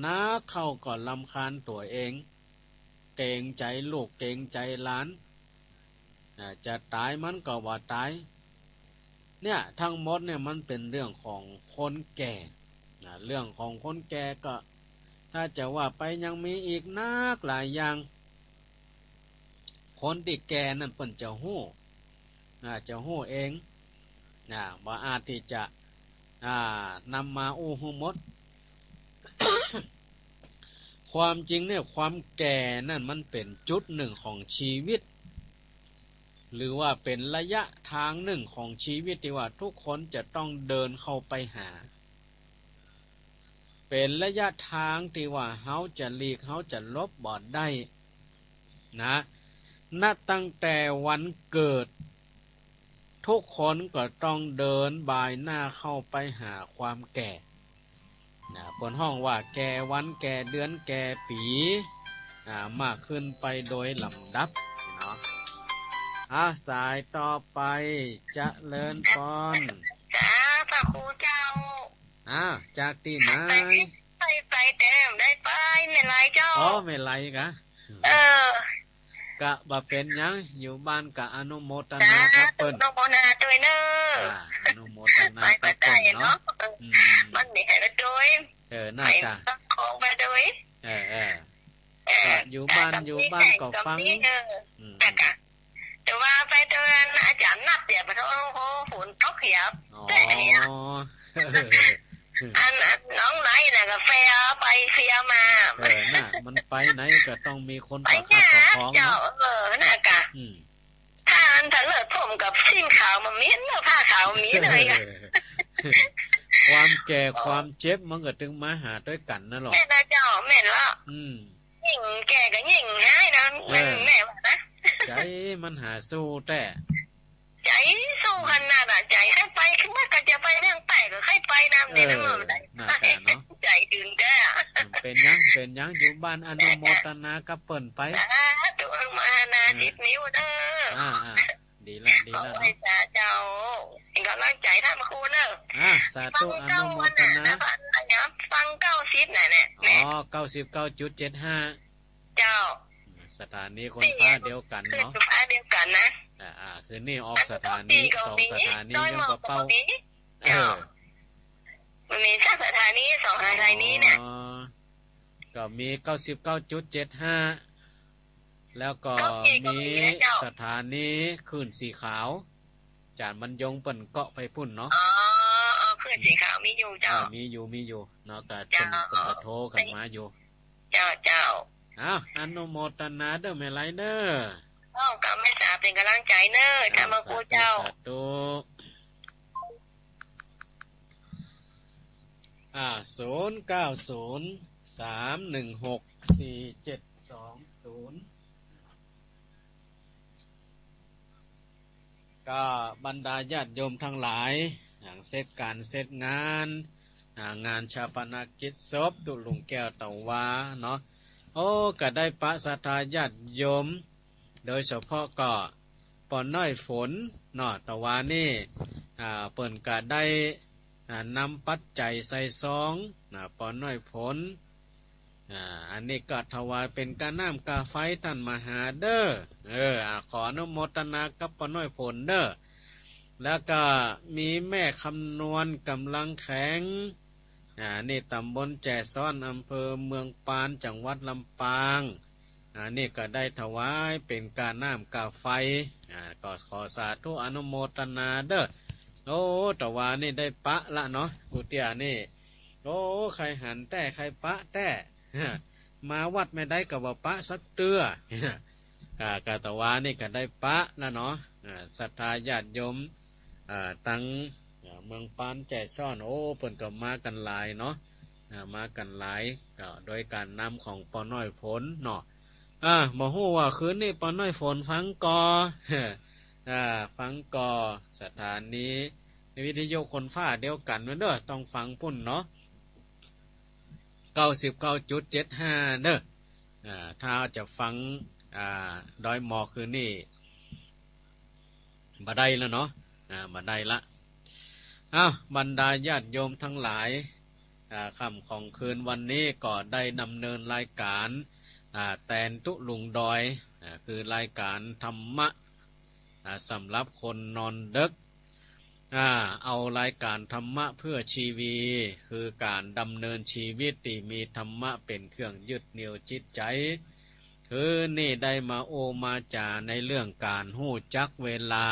นักเข้าก็รำคาญตั๋วเอง เกรงใจ๋ลูกเกรงใจ๋หลาน อ่า จะต๋ายมันก็บ่ต๋าย เนี่ย ตังหมดเนี่ยมันเป๋นเรื่องของคนแก่ นะ เรื่องของคนแก่ก็ ถ้าจะว่าไปยังมีอีกนักหลายอย่าง คนตี้แก่นั่นเปิ้นจะฮู้ นะ จะฮู้เอง นะ บ่อาจตี้จะ อ่า นำมาอู้หื้อหมด ความจริงเนี่ย ความแก่นั่นมันเป๋นจุดนึ่งของจีวิต หรือว่าเป๋นระยะตางนึ่งของจีวิตตี้ว่าทุกคนจะต้องเดินเข้าไปหา เป๋นระยะตางตี้ว่าเฮาจะหลีก เฮาจะหลบบ่ได้นะ นับตั้งแต่วันเกิด ทุกคนก็ต้องเดินบ่ายหน้าเข้าไปหาความแก่ นะ เปิ้นฮ้องว่าแก่วันแก่เดือนแก่ปี๋ อ่า มากขึ้นไปโดยลำดับเนาะ อ่ะ สายต่อไป เจริญพร จ้า พระครูเจ้า อ้าว จากตี้ไหน ไป ไป ไป แต่ได้ไป แม่ไหลเจ้า อ๋อ แม่ไหลกะ เออ กะบ่เป๋นหยัง อยู่บ้านกะอนุโมทนากับเปิ้น อนุโมทนาตวยเน่อ อ่า อนุโมทนากับเปิ้นเนาะ ไป ไปได้เนาะ เออ อืม มันมีใผไปตวย เออ น่าจะ ไปของไปตวย เออ เออ เออ ก็อยู่บ้าน อยู่บ้านก็ฟัง เออ อืม น่าจะ แต่ว่าไปตวยอาจ๋ารย์นัดเดี๋ยวไปโทษ โอ้โห ฝนตกเหียบ อ๋อ แต่เนี่ย อัน อันน้องไหนน่ะก็เฟียไปเฟียมา เออ น่ะ มันไปไหนก็ต้องมีคนประคับประคองเนาะ เออ น่ะกะ อืม ถ้าอันถ้าเลิศผมกับสิ้นขาวมันมีเนาะ ผ้าขาวมีเลยอะ ความแก่ความเจ็บมันก็ตึงมาหาตวยกั๋นนั่นแหละ แม่นนะเจ้า แม่นแล้ว อืม ยิ่งแก่ก็ยิ่งหายนะ เออ แม่ว่านะ ใจ๋มันหาสู้แต๊ ใจ๋สู้ขนาดอะ ใจ๋ใค่ไป คือว่าก็จะไปเมืองใต้ก็ใค่ไปนำ เออ เดี๋ยวนะ เมืองใต้ น่าจะเนาะ ใจ๋ตึงแต๊อะ อืม เป๋นหยัง เป๋นหยัง อยู่บ้านอนุโมทนากับเปิ้นไป สาธุ อนุโมทนา อืม สิบนิ้วเด้อ อ่า อ่า ดีละ ดีละเนาะ ไหว้สาเจ้า เป๋นก๋ำลังใจ๋ต้านพระครูเน่อ อ่า สาธุ อนุโมทนา ฟังเก้าสิบน่ะเนี่ย อ๋อ เก้าสิบเก้าจุดเจ็ดห้า เจ้า สถานีคนฟ้าเดียวกั๋นเนาะ คนฟ้าเดียวกั๋นนะ อ่า อ่า คืนนี้ออกสถานี สองสถานี ดอยหมอก ยังบ่เป้า ก็มี เจ้า เออ มันมีสักสถานี สองสถานีเนี่ย อ๋อ ก็มี เก้าสิบเก้าจุดเจ็ดห้า แล้วก็ เก้าสิบ ก็มี มีนะเจ้า สถานีคลื่นสีขาว อาจ๋ารย์บรรยงเปิ้นเกาะไปปุ้นเนาะ อ๋อ อ๋อ คลื่นสีขาวมีอยู่เจ้า อ่า มีอยู่ มีอยู่เนาะ ก็ เจ้า เปิ้น เปิ้นก็โทรกั๋นมาอยู่ เจ้า เจ้า อ้าว อนุโมทนาเด้อแม่ไลเด้อ เจ้า ก็เมตต๋าเป๋นก๋ำลังใจ๋เน้อ อ่า เจ้า พระครูเจ้า สาธุ สาธุ อ่า ศูนย์เก้าศูนย์ สามหนึ่งหก สี่เจ็ดสองศูนย์ ก็บรรดาญาติโยมตังหลาย อย่างเสร็จก๋านเสร็จงาน อ่า งานฌาปนกิจศพตุ๊ลุงแก้วตะวาเนาะ โอ้ ก็ได้ปะศรัทธาญาติโยม โดยเฉพาะก็ป้อน้อยฝนเนาะ ตะวานี่ อ่า เปิ้นก็ได้ อ่า นำปัจจัยใส่ซองนะ ป้อน้อยฝน อ่า อันนี้ก็ถวายเป๋นก้าน้ำก้าไฟต้านมหาเด้อ เออ อ่า ขออนุโมทนากับป้อน้อยฝนเด้อ แล้วก็มีแม่คำนวณกำลังแข็ง อ่า นี่ตำบลแจซ้อน อำเภอเมืองปาน จังหวัดลำปาง อ่า นี่ก็ได้ถวายเป๋นก้าน้ำก้าไฟ อ่า ก็ขอสาธุอนุโมทนาเด้อ โอ้ ตะวานี่ได้ปะละเนาะ กูเตี้ยนี่ โอ้ ใค่หันแต๊ ใค่ปะแต๊ มาวัดแม่ไดก็บ่ปะสักเตื้อ อ่า ก็ตะวานี่ก็ได้ปะละเนาะ อ่า ศรัทธาญาติโยม อ่า ตัง อ่า เมืองปานแจซ้อน โอ้ เปิ้นก็มากั๋นหลายเนาะ อ่า มากั๋นหลาย ก็โดยก๋านนำของป้อน้อยฝนเนาะ อ่า บ่ฮู้ว่าคืนนี้ป้อน้อยฝนฟังก่อ อ่า ฟังก่อ สถานีวิทยุคนฟ้าเดียวกั๋นเด้อ ต้องฟังปุ้นเนาะ เก้าสิบเก้าจุดเจ็ดห้า เด้อ อ่า ถ้าจะฟัง อ่า ดอยหมอกคืนนี้ บ่ได้ละเนาะ อ่า บ่ได้ละ อ้าว บรรดาญาติโยมตังหลาย อ่า ค่ำของคืนวันนี้ก็ได้ดำเนินรายก๋าน อ่า แตนตุ๊ลุงดอย อ่า คือรายก๋านธรรมะ อ่า สำหรับคนนอนดึก อ่า เอารายก๋านธรรมะเพื่อชีวี คือก๋านดำเนินชีวิตตี้มีธรรมะเป๋นเครื่องยึดเหนี่ยวจิตใจ๋ คืนนี้ได้มาโอ้มาจ๋าในเรื่องก๋านฮู้จักเวลา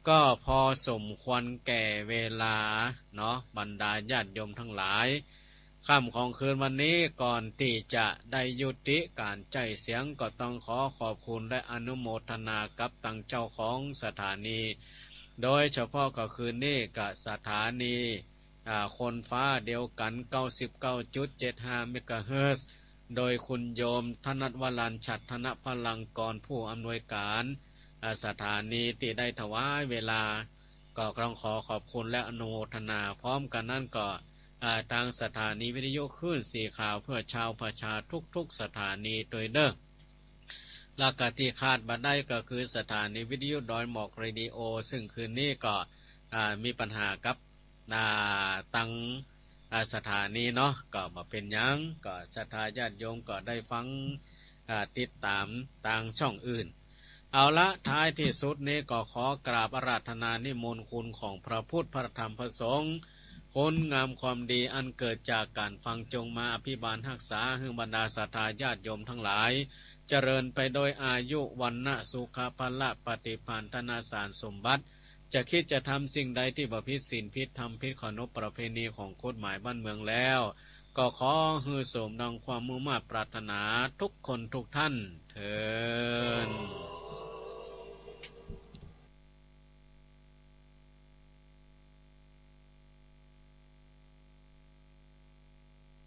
ก็พอสมควรแก่เวลาเนาะ บรรดาญาติโยมตังหลาย ค่ำของคืนวันนี้ก่อนตี้จะได้ยุติก๋านใจ๊เสียง ก็ต้องขอขอบคุณและอนุโมทนากับตังเจ้าของสถานี โดยเฉพาะก็คืนนี้ก็สถานี อ่า คนฟ้าเดียวกั๋น เก้าสิบเก้าจุดเจ็ดห้า เมกะเฮิรตซ์ โดยคุณโยมธนัทวรัญชัด ธนพลังกร ผู้อำนวยก๋าน อ่า สถานีตี้ได้ถวายเวลา ก็ต้องขอขอบคุณและอนุโมทนา พร้อมกั๋นนั้นก็ อ่า ตางสถานีวิทยุคลื่นสีขาวเพื่อชาวประชาทุกๆสถานีตวยเด้อ แล้วก็ตี้ขาดบ่ได้ก็คือสถานีวิทยุดอยหมอกเรดิโอ ซึ่งคืนนี้ก็ อ่า มีปัญหากับ อ่า ตัง อ่า สถานีเนาะ ก็บ่เป๋นหยัง ก็ศรัทธาญาติโยมก็ได้ฟัง อ่า ติดต๋ามตางช่องอื่น เอาละ ท้ายตี้สุดนี้ก็ขอกราบอาราธนานิมนต์คุณของพระพุทธ พระธรรม พระสงฆ์ คุณงามความดีอันเกิดจากก๋านฟังจงมาอภิบาลฮักษาหื้อบรรดาศรัทธาญาติโยมตังหลาย เจริญไปโดยอายุ วรรณะ สุขะ พละ ปฏิภาณ ธนสารสมบัติ จะคิดจะทำสิ่งใดตี้บ่ผิดศีลผิดธรรมผิดขนบประเพณีของกฎหมายบ้านเมืองแล้ว ก็ขอหื้อสมดังความมุ่งมาดปรารถนาทุกคนทุกท่านเทอญ